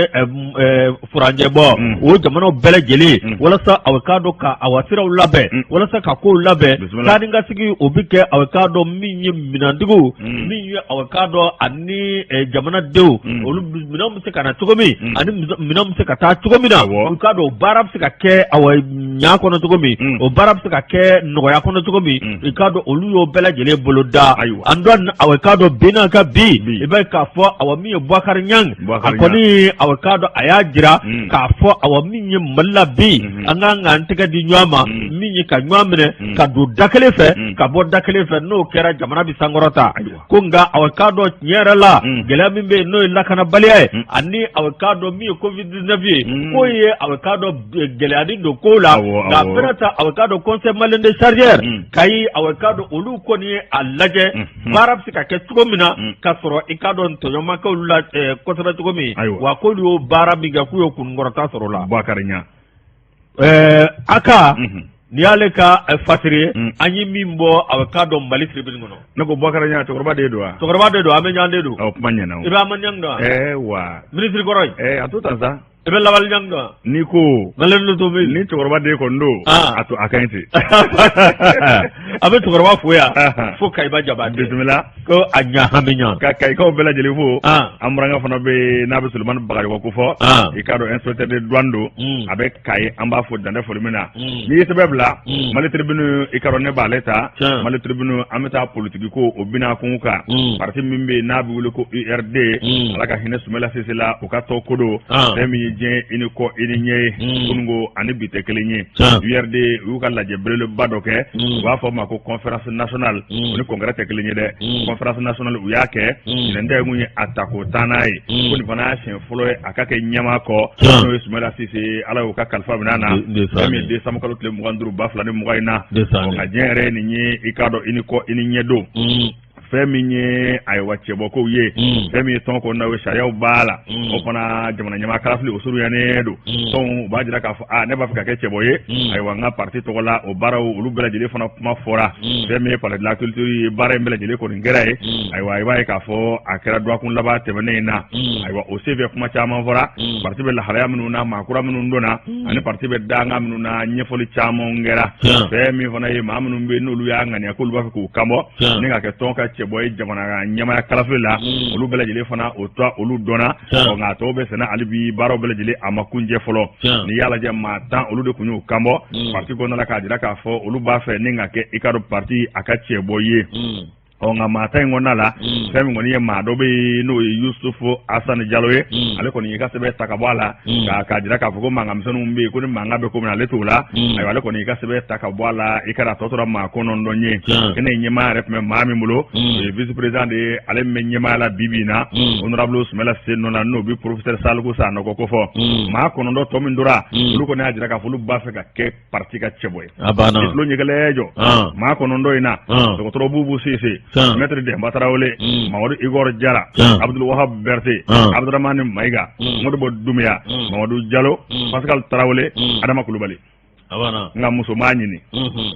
furancɛ bɔ o jamanaw bɛɛ lajɛlen walasa aw k'a dɔn ka awa siraw labɛn walasa ka kow labɛn taa ni ka segin o bɛ kɛ aw k'a dɔn min ye minɛntigiw min ye aw k'a dɔn ani jamanadenw olu minɛnw bɛ se ka na cogo min ani minɛnw bɛ se ka taa cogo min na u k'a dɔn o baara bɛ se ka kɛ awa ɲa kɔnɔ cogo min o baara bɛ se ka kɛ nɔgɔya kɔnɔ cogo min i k'a dɔn olu y'o bɛɛ lajɛlen bolo da an dɔn aw k'a dɔn bi n'a ka bi i b'a ye k'a fɔ awa min ye Bubakari Ɲang a kɔni aw k'a dɔn a y'a jira k'a fɔ awa min ye Mali la bi an kan k'an tɛgɛ di ɲɔgɔn ma min ye ka ɲɔgɔn minɛ ka don da kelen fɛ ka bɔ da kelen fɛ n'o kɛra jamana bɛ sankɔrɔta ko nka aw k'a dɔn tiɲɛ yɛrɛ la gɛlɛya min bɛ yen n'o ye lakanabaliya ye ani aw k'a dɔn min ye covid 19 ye k'o ye aw k'a dɔn gɛlɛya don ko la nka bɛna ta aw k'a dɔn conseil malien des chargeurs Kayi aw k'a dɔn olu kɔni ye a lajɛ baara bɛ se ka kɛ cogo min na ka sɔrɔ i k'a dɔn tɔɲɔ ma kɛ olu la kosɛbɛ cogo min wa k'olu y'o baara min kɛ k'u ye kunkɔrɔta sɔrɔ o la. Bubakari Ɲang. A ka nin y'ale ka fasiri ye an ye min bɔ aw k'a dɔn Mali tribune kɔnɔ. Ne ko Bubakari Ɲang cɛkɔrɔba de don wa? Cɛkɔrɔba de don Amɛ Ɲang de don. Ɔ kuma ɲɛna o. I bɛ Amɛ Ɲang dɔn wa? Ɛɛ wa. Minisiri kɔrɔ in. Ɛɛ a to tan sa. I bɛ Lawale Ɲang dɔn wa? N'i ko. Malɛni to bɛ yen. Ni cɛkɔrɔba den kɔni don. A to a ka ɲi ten. A bɛ cɛkɔrɔba fo yan. Fo Kayiba Jabatɛ. Bisimila. Ko a ɲa hami ɲa. Ka Kayikaw bɛɛ lajɛlen fo. An burankɛ fana bɛ yen n'a bɛ Solomani Bagayɔgɔ ko fɔ. I k'a dɔn inspecteur de douane don. A bɛ Kayi an b'a fo dan tɛ foli min na. N'i ye sɛbɛn bila. Mali tribune i k'a dɔn ne b'ale ta. Mali tribune an bɛ taa politiki ko o bina kun kan. Parti min bɛ yen n'a bɛ wele ko URD. Ala ka hinɛ Sumala Sise la o ka tɔn ko don. Fɛn min ye diɲɛ i ni kɔ i ni ɲɛ ye. Kununko ani bi tɛ kelen ye. URD u y'u ka lajɛ belebeleba dɔ kɛ. U b'a fɔ o ma ko conférence nationale o ni congrès tɛ kelen ye dɛ. Conférence nationale u y'a kɛ ɲinɛn ta ye mun ye, a tako tannan ye, ko nin fana y'a siɲɛ fɔlɔ ye a ka kɛ ɲɛmaa kɔ, n'o ye Sumayila Sise, Ala y'o ka kalifa minɛ a na, fɛn min ye décembre kalo tile 25 2020 in na. Nka diɲɛ yɛrɛ ye nin ye, i k'a dɔn i ni kɔ i ni ɲɛ don. Fɛn min ye ayiwa cɛbɔkow ye, fɛn min ye tɔn kɔnɔna ye, sariyaw b'a la. O fana jamana ɲɛmaa kalafili o surunyalen don. Tɔnw u b'a jira k'a fɔ aa ne b'a fɛ ka kɛ cɛbɔ ye, ayiwa n ka parti tɔgɔ la, o baaraw olu bɛɛ lajɛlen fana kuma fɔra. Fɛn min ye palais de la culture ye, baara in bɛɛ lajɛlen kɔni kɛra ye. Ayiwa i b'a ye k'a fɔ a kɛra dɔgɔkun laban tɛmɛnen in na. Ayiwa o senfɛ kuma caman fɔra, parti bɛ lahalaya minnu na, maa kura minnu donna ani parti bɛ danga minnu na, ɲɛfɔli caman kɛra. Fɛn min fana ye maa minnu bɛ yen n'olu y'a ŋaniya k'olu b'a fɛ k'u kanbɔ ni ka kɛ tɔn ka cɛbɔ ye jamana ɲɛmaaya kalafili la, olu bɛɛ lajɛlen fana o tɔ olu dɔnna. Nka a tɔw bɛ senna hali bi, baaraw bɛɛ lajɛlen a ma kuncɛ fɔlɔ. N'i y'a lajɛ, maa 10 olu de tun y'u kanbɔ parti kɔnɔna la k'a jira k'a fɔ olu b'a fɛ ni ka kɛ i k'a dɔn parti a ka cɛbɔ ye. Ɔ nka maa 10 in kɔnɔna la, fɛn min kɔni ye maa dɔ bɛ yen n'o ye Yusufu Asani Jalo ye, ale kɔni y'i ka sɛbɛn ta ka bɔ a la k'a jira k'a fɔ ko mankan misɛnninw bɛ yen, ko ni mankan bɛ ko min na ale t'o la. Ayiwa ale kɔni y'i ka sɛbɛn ta ka bɔ a la, i ka a tɔ tora maa 9 ye. Kɛnɛ in ɲɛmaa yɛrɛ tun bɛ maa min bolo, o ye vice président de ye, ale min bɛ ɲɛmaaya la bi bi in na, honorable Sumayila Sise nɔ na, n'o bɛ professeur Saliku Sanɔgɔ kofɔ. Maa 9 tɔ min tora, olu kɔni y'a jira k'a fɔ olu b'a fɛ ka kɛ parti ka cɛbɔ ye. A banna. I tulo ɲɛgɛlɛ jɔ. Maa 9 in na, dɔgɔtɔrɔ Bubu Sise, maître Denba Tarawele, Mamadu Igor Jara, Abdul Wahab Berete, Abdramani Mayiga, Modibo Dumbuya, Mamadu Jalo, Pascal Tarawele, Adama Kulubali. A banna. Nka muso m'a ɲini,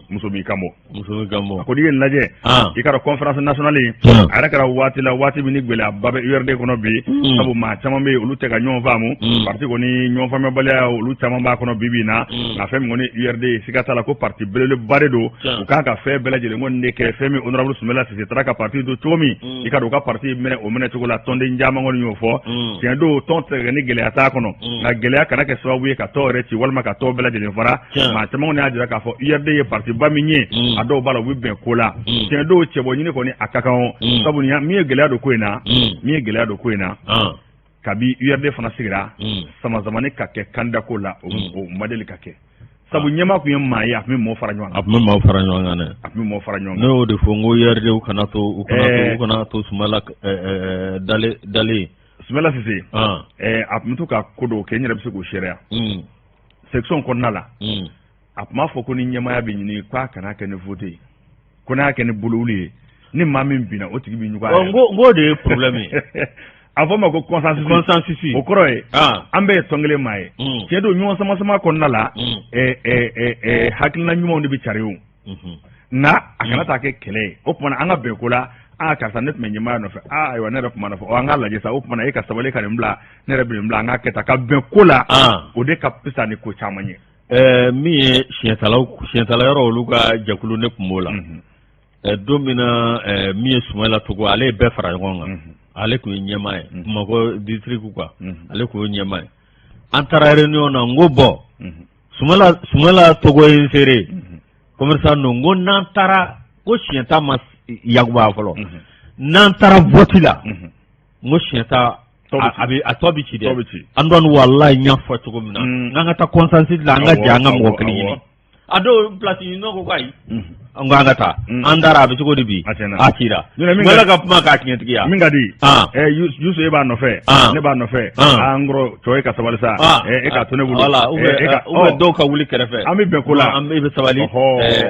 muso m'i kan bɔ. Muso m'i kan bɔ. A ko n'i ye nin lajɛ, i k'a dɔn conférence nationale in a yɛrɛ kɛra waati la, waati min ni gɛlɛyaba bɛ URD kɔnɔ bi, sabu maa caman bɛ yen olu tɛ ka ɲɔgɔn faamu. Parti kɔni ɲɔgɔn faamuyabaliya olu caman b'a kɔnɔ bi bi in na. Nka fɛn min kɔni URD ye, siga t'a la ko parti belebeleba de don, u kan ka fɛn bɛɛ lajɛlen kɔni de kɛ. Fɛn min honorable Sumayila Sise taara ka parti to cogo min, i k'a dɔn u ka parti minɛ o minɛ cogo la, tɔnden caman kɔni y'o fɔ. Tiɲɛ don, tɔn tɛ se ka kɛ ni gɛlɛya t'a kɔnɔ, nka gɛlɛya kana kɛ sababu ye ka tɔn yɛrɛ ci walima ka tɔn bɛɛ lajɛlen fara. Maa caman kɔni y'a jira k'a fɔ URD ye parti ba min ye, a dɔw b'a la u bɛ bɛn ko la. Tiɲɛ don, cɛbɔ ɲini kɔni a ka kan o, sabu min ye gɛlɛya don ko in na, min ye gɛlɛya don ko in na, kabi URD fana sigira, sama-samani ka kɛ candidat ko la, o ma deli ka kɛ, sabu ɲɛmaa tun ye maa ye, a tun bɛ maaw fara ɲɔgɔn kan. A tun bɛ maaw fara ɲɔgɔn kan dɛ. A tun bɛ maaw fara ɲɔgɔn kan. Ne y'o de fɔ n ko URD u kana to u kana to u kana to Sumayila dalen dalen. Sumayila Sise, a tun bɛ to ka ko dɔw kɛ, n yɛrɛ bɛ se k'o seereya. Section kɔnɔna la, a tun b'a fɔ ko ni ɲɛmaaya bɛ ɲini, k'a kana kɛ ni vote ye, ko n'a y'a kɛ ni bolowuli ye, ni maa min binna, o tigi bɛ ɲugun a yɛrɛ. N ko o de ye problème ye. A fɔ ma ko consensus. Consensus. O kɔrɔ ye, an bɛɛ ye tɔn kelen maa ye. Tiɲɛ don, ɲɔgɔn sama sama kɔnɔna la, hakilina ɲumanw de bɛ cari o. Nka a kana taa kɛ kɛlɛ ye. O tuma na an ka bɛn ko la, aa karisa, ne tun bɛ ɲɛmaaya nɔfɛ, aa ayiwa ne yɛrɛ tun b'a nɔfɛ, ɔ an k'a lajɛ sa, o tuma na e ka sabali ka nin bila, ne yɛrɛ bɛ nin bila, an k'a kɛ tan ka bɛn ko la, o de ka fisa ni ko caman ye. Min ye siɲɛtalaw, siɲɛtala yɔrɔ olu ka jɛkulu, ne tun b'o la. Don min na min ye Sumayila Togo, ale ye bɛɛ fara ɲɔgɔn kan, ale tun ye ɲɛmaa ye Bamakɔ district quoi, ale tun ye ɲɛmaa ye. An taara réunion na, n ko bon, Sumayila Togo ye n seere, commerçant don, n ko n'an taara ko siɲɛta ma yakuba fɔlɔ, n'an taara vote la, n ko siɲɛta a bɛ a tɔ bɛ ci dɛ. An dɔn walayi, n y'a fɔ cogo min na, n'an ka taa consensus la, an ka jɛ an ka mɔgɔ kelen ɲini. A dɔw place ɲini ko ayi, an ko an ka taa, an taara, a bɛ cogo di bi? A cira. Sumayila ka kuma k'a tiɲɛtigiya. Min ka di Yusu, e b'a nɔfɛ, ne b'a nɔfɛ, an kɔrɔ cɔ, e ka sabali sa, e k'a to ne bolo. Voilà, ou bien dɔw ka wuli kɛrɛfɛ. An bɛ bɛn ko la. An bɛ sabali,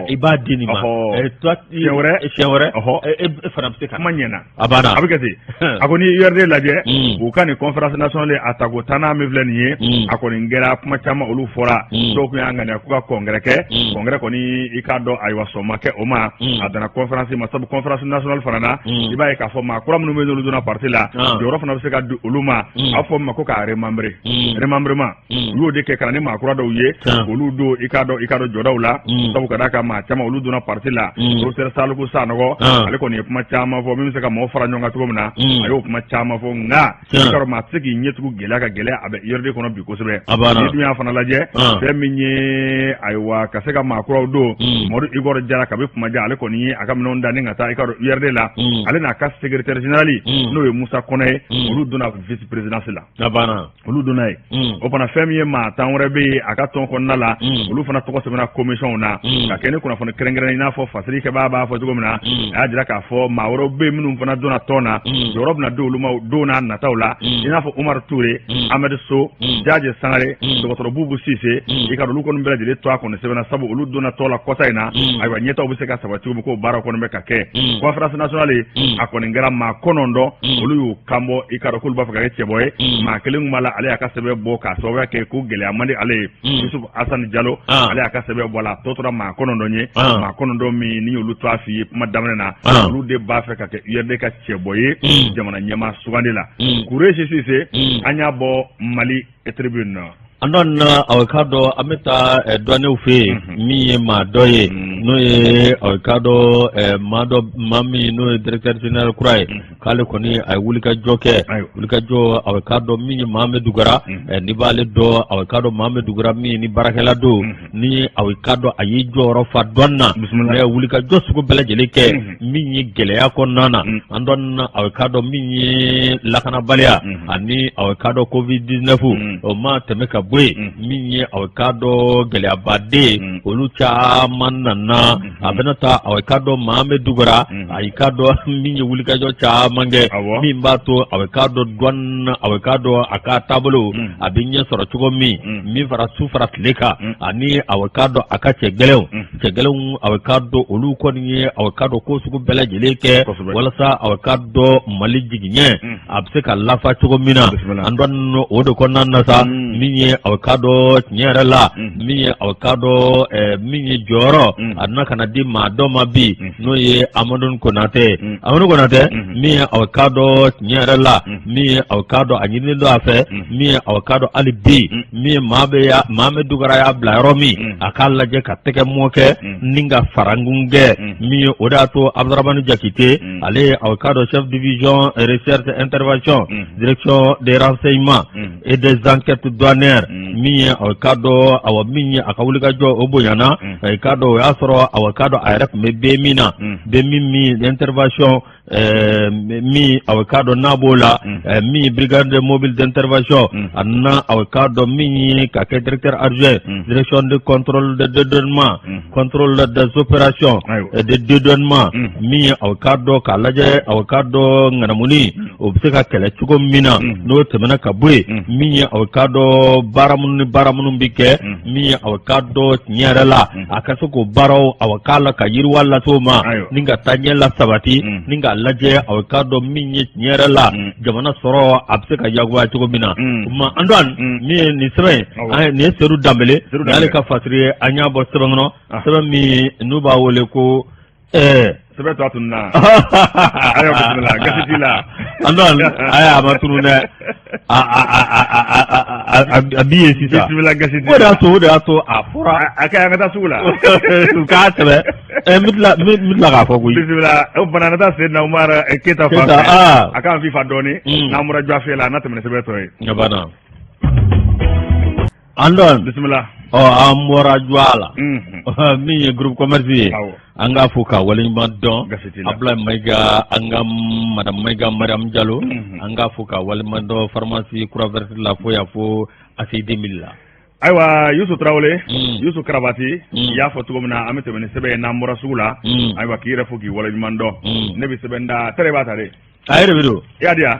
i b'a di nin ma siɲɛ wɛrɛ. Siɲɛ wɛrɛ e fana bɛ se ka. Kuma ɲɛna. A banna. A bɛ kɛ ten. A ko ni URD lajɛ, u ka nin conférence nationale a tako tannan min filɛ nin ye, a kɔni kɛra kuma caman olu fɔra. Dɔw tun y'a ŋaniya k'u ka congrès kɛ, congrès kɔni i k'a dɔn ayiwa sɔn ma kɛ o ma, a danna conférence ma, sabu conférence nationale fana na, i b'a ye k'a fɔ maa kura minnu bɛ yen n'olu donna parti la, jɔyɔrɔ fana bɛ se ka di olu ma. A bɛ fɔ min ma ko k'a remembrer, remembrement, u y'o de kɛ ka na ni maa kura dɔw ye, olu don i k'a dɔn i k'a dɔn jɔdaw la, sabu ka d'a kan maa caman olu donna parti la. Professeur Saliku Sanɔgɔ, ale kɔni ye kuma caman fɔ min bɛ se ka mɔgɔw fara ɲɔgɔn kan cogo min na, a y'o kuma caman fɔ. Nka i k'a dɔn maa tɛ se k'i ɲɛ tugu gɛlɛya ka gɛlɛya a bɛ URD kɔnɔ bi kosɛbɛ. N'i dun y'a fana lajɛ, fɛn min ye ayiwa ka se ka maa kuraw don, Mamadu Igor Jara. jira kabi kumajan ale kɔni ye a ka minɛnw da ni ka taa i k'a dɔn URD la, ale n'a ka secrétaire général, n'o ye Musa Kɔnɛ ye, olu donna vice présidence la. A banna. Olu donna yen. O fana, fɛn min ye maa 10 wɛrɛ bɛ yen a ka tɔn kɔnɔna la, olu fana tɔgɔ sɛbɛnna commission na ka kɛ ni kunnafoni kɛrɛnkɛrɛn, i n'a fɔ fasiri kɛbaa b'a fɔ cogo min na. A y'a jira k'a fɔ maa wɛrɛw bɛ yen minnu fana donna tɔn na, jɔyɔrɔ bɛna di olu ma don n'a nataw la, i n'a fɔ Umaru Ture, Amadu So, Jaje Sangare, dɔgɔtɔrɔ Bubu Sise. I ka olu kɔni bɛɛ lajɛlen tɔgɔ kɔni sɛbɛnna, sabu olu donna tɔn la kɔsa in na. Ayiwa, ɲɛtaaw bɛ se ka sabati cogo min k'o baara kɔni bɛ ka kɛ. Conférence nationale, a kɔni kɛra maa 9, olu y'u kan bɔ, i ka dɔn k'olu b'a fɛ ka kɛ cɛbɔ ye. Maa kelen tun b'a la, ale y'a ka sɛbɛn bɔ k'a sababuya kɛ ko gɛlɛya man di ale ye, Yusuf Asan Jalo. Ale y'a ka sɛbɛn bɔ a la. A tɔ tora maa 9 ye. Maa 9 min ni y'olu to a f'i ye kuma daminɛ na, olu de b'a fɛ ka kɛ URD ka cɛbɔ ye jamana ɲɛmaa sugandi la. Kuresi Sise, an y'a bɔ Mali Tribune na. An dɔn na, aw k'a dɔn, an bɛ taa douanew fɛ yen. Min ye maa dɔ ye, n'o ye aw k'a dɔn maa dɔ, maa min n'o ye directeur général kura ye, k'ale kɔni a ye wulikajɔ kɛ, wulikajɔ. Aw k'a dɔn, min ye Mohamed Dugara, n'i b'ale dɔn, aw k'a dɔn Mohamed Dugara min ni baarakɛla don, ni aw k'a dɔn a ye jɔyɔrɔ fa douane na, mais wulikajɔ sugu bɛɛ lajɛlen kɛ min ye gɛlɛya kɔnɔna na. An dɔn na, aw k'a dɔn, min ye lakanabaliya ani aw k'a dɔn Covid 19, o ma tɛmɛ ka bɔ yen, min ye aw k'a dɔn gɛlɛyabaden olu caman nana. A bɛna taa, aw k'a dɔn Mohamed Dugara, a k'a dɔn min ye wulikajɔ caman kɛ min b'a to aw k'a dɔn douane, aw k'a dɔn a ka taabolo a bɛ ɲɛ sɔrɔ cogo min, min fara su fara tile kan, ani aw k'a dɔn a ka cɛ gɛlɛnw, cɛ gɛlɛnw, aw k'a dɔn olu kɔni ye aw k'a dɔn ko sugu bɛɛ lajɛlen kɛ walasa aw k'a dɔn Mali jigiɲɛ a bɛ se ka lafa cogo min na. An dɔn o de kɔnɔna na sa, min ye aw k'a dɔn tiɲɛ yɛrɛ la, min ye aw k'a dɔn min ye jɔyɔrɔ a nana ka na di maa dɔ ma bi, n'o ye Amadu Konatɛ. Amadu Konatɛ min ye aw k'a dɔn tiɲɛ yɛrɛ la, min ye aw k'a dɔn a ɲininen don a fɛ, min ye aw k'a dɔn hali bi, min ye maa bɛ Mohamed Dugara y'a bila yɔrɔ min, a k'a lajɛ ka tɛgɛ mɔ kɛ ni ka farankun kɛ. Min ye o de y'a to Abdramani Jakite, ale ye aw k'a dɔn chef division recherche intervention, direction des renseignements et des enquêtes douanières, min ye aw k'a dɔn awa min ye a ka wulikajɔ o bonyana. A k'a dɔn o y'a sɔrɔ aw k'a dɔn a yɛrɛ tun bɛ BMI na, BMI min intervention min aw k'a dɔn n'a b'o la, min ye brigade mobile d'intervention, a nana aw k'a dɔn min ye ka kɛ directeur adjoint, direction de contrôle de dédouanement, contrôle des opérations de dédouanement, min ye aw k'a dɔn k'a lajɛ aw k'a dɔn ŋanamuni o bɛ se ka kɛlɛ cogo min na. N'o tɛmɛna ka bɔ yen, min ye aw k'a dɔn baara minnu ni baara minnu bɛ kɛ, min ye aw k'a dɔn tiɲɛ yɛrɛ la, a ka se k'o baaraw aw k'a la ka yiriwa lase o ma, ni ka taa ɲɛ la sabati, ni k'a lajɛ aw k'a dɔn min ye tiɲɛ yɛrɛ la jamana sɔrɔ a bɛ se ka jagoya cogo min na. O tuma, Antoine, min ye nin sɛbɛn ye, nin ye Sedu Danbele n'ale ka fasiri ye. An y'a bɔ sɛbɛn kɔnɔ, sɛbɛn min n'u b'a wele ko Sɛbɛn tɔ tununna. Ayiwa, bisimila, gasi t'i la. Antoine, ayi, a ma tunu dɛ, a bi ye sisan. Bisimila, gasi t'i la. O de y'a to a fɔra. A ka ɲi, an ka taa sugu la. U k'a sɛbɛn, n bɛ tila k'a fɔ koyi. Bisimila, o bana an ka taa Seydina Umar Keyita fan fɛ. A k'an fifa dɔɔni. N'an bɔra Juwafiye la, an na tɛmɛ ni sɛbɛn tɔ ye. A banna. Antoine. Bisimila. Ɔ, an bɔra Juwa la. Min ye groupe commerce ye. An k'a fo k'a waleɲuman dɔn. Abulayi Mayiga, an ka madame Mayiga Mariam Jalo. An k'a fo k'a waleɲuman dɔn pharmacie Croix Verte la fo yan fo ACI 2000 la. Ayiwa, Yusu Tarawele, Yusu Karabati, i y'a fɔ cogo min na, an bɛ tɛmɛ ni sɛbɛn ye n'an bɔra sugu la. Ayiwa, k'i yɛrɛ fo k'i waleɲuman dɔn. Ne bɛ sɛbɛn da, tɛrɛ b'a ta dɛ. A yɛrɛ bɛ don. I y'a di yan.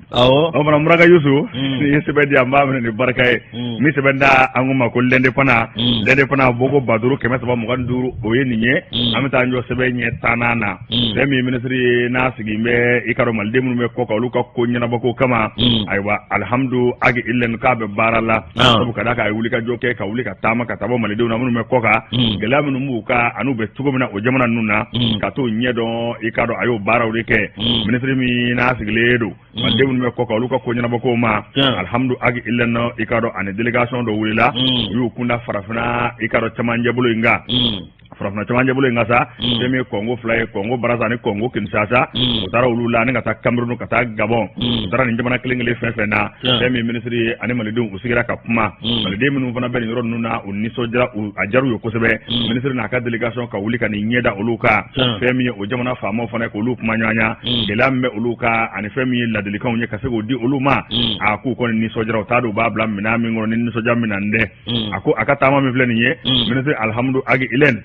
Awɔ. O fana Muraka Yusu, n'i ye sɛbɛn di yan, n b'a minɛ ni barika ye. N bɛ sɛbɛn da, an ko ma ko l'Indépendant. L'Indépendant bɔko 5325, o ye nin ye. An bɛ taa an jɔ sɛbɛn ɲɛ tannan na. Fɛn min ye minisiri ye n'a sigi bɛ, i ka dɔn maliden minnu bɛ kɔ kan, olu ka ko ɲɛnabɔko kama. Ayiwa, Alihamudu Agi Ilɛn k'a bɛ baara la. Sabu ka d'a kan a ye wulikajɔ kɛ ka wuli ka taama ka taa bɔ malidenw na minnu bɛ kɔ kan, gɛlɛya minnu b'u kan an'u bɛ cogo min na o jamana ninnu na, ka t'o ɲɛdɔn. I k'a dɔn a y'o baaraw de kɛ. Minisiri min n'a sigilen don maliden minnu bɛ kɔ kan, olu ka ko ɲɛnabɔko ma, Alihamudu Agi Ilɛn, i k'a dɔn ani délégation dɔ wulila, u y'u kunda farafinna, i k'a dɔn camancɛ bolo in kan. Farafinna camancɛ bolo in ka sa, fɛn min ye Kɔngo fila ye, Kɔngo Baraza ani Kɔngo Kinsasa, u taara olu la, ani ka taa Cameroun, ka taa Gabon. U taara nin jamana kelen kelen fɛn fɛn na, fɛn min ye minisiri ye ani malidenw, u sigira ka kuma. Maliden minnu fana bɛ nin yɔrɔ ninnu na, u nisɔndiyara, a diyara u ye kosɛbɛ, minisiri n'a ka délégation ka wuli ka nin ɲɛ da olu kan. Fɛn min ye o jamana faamaw fana, k'olu kuma ɲɔgɔnya, gɛlɛya min bɛ olu kan ani fɛn min ye ladilikanw ye ka se k'o di olu ma. A k'u kɔni nisɔndiyara, u t'a dɔn u b'a bila minɛn min kɔnɔ ni nisɔndiya min na dɛ. A ko a ka taama min filɛ nin ye, minisiri Alihamudu Agi Ilɛn,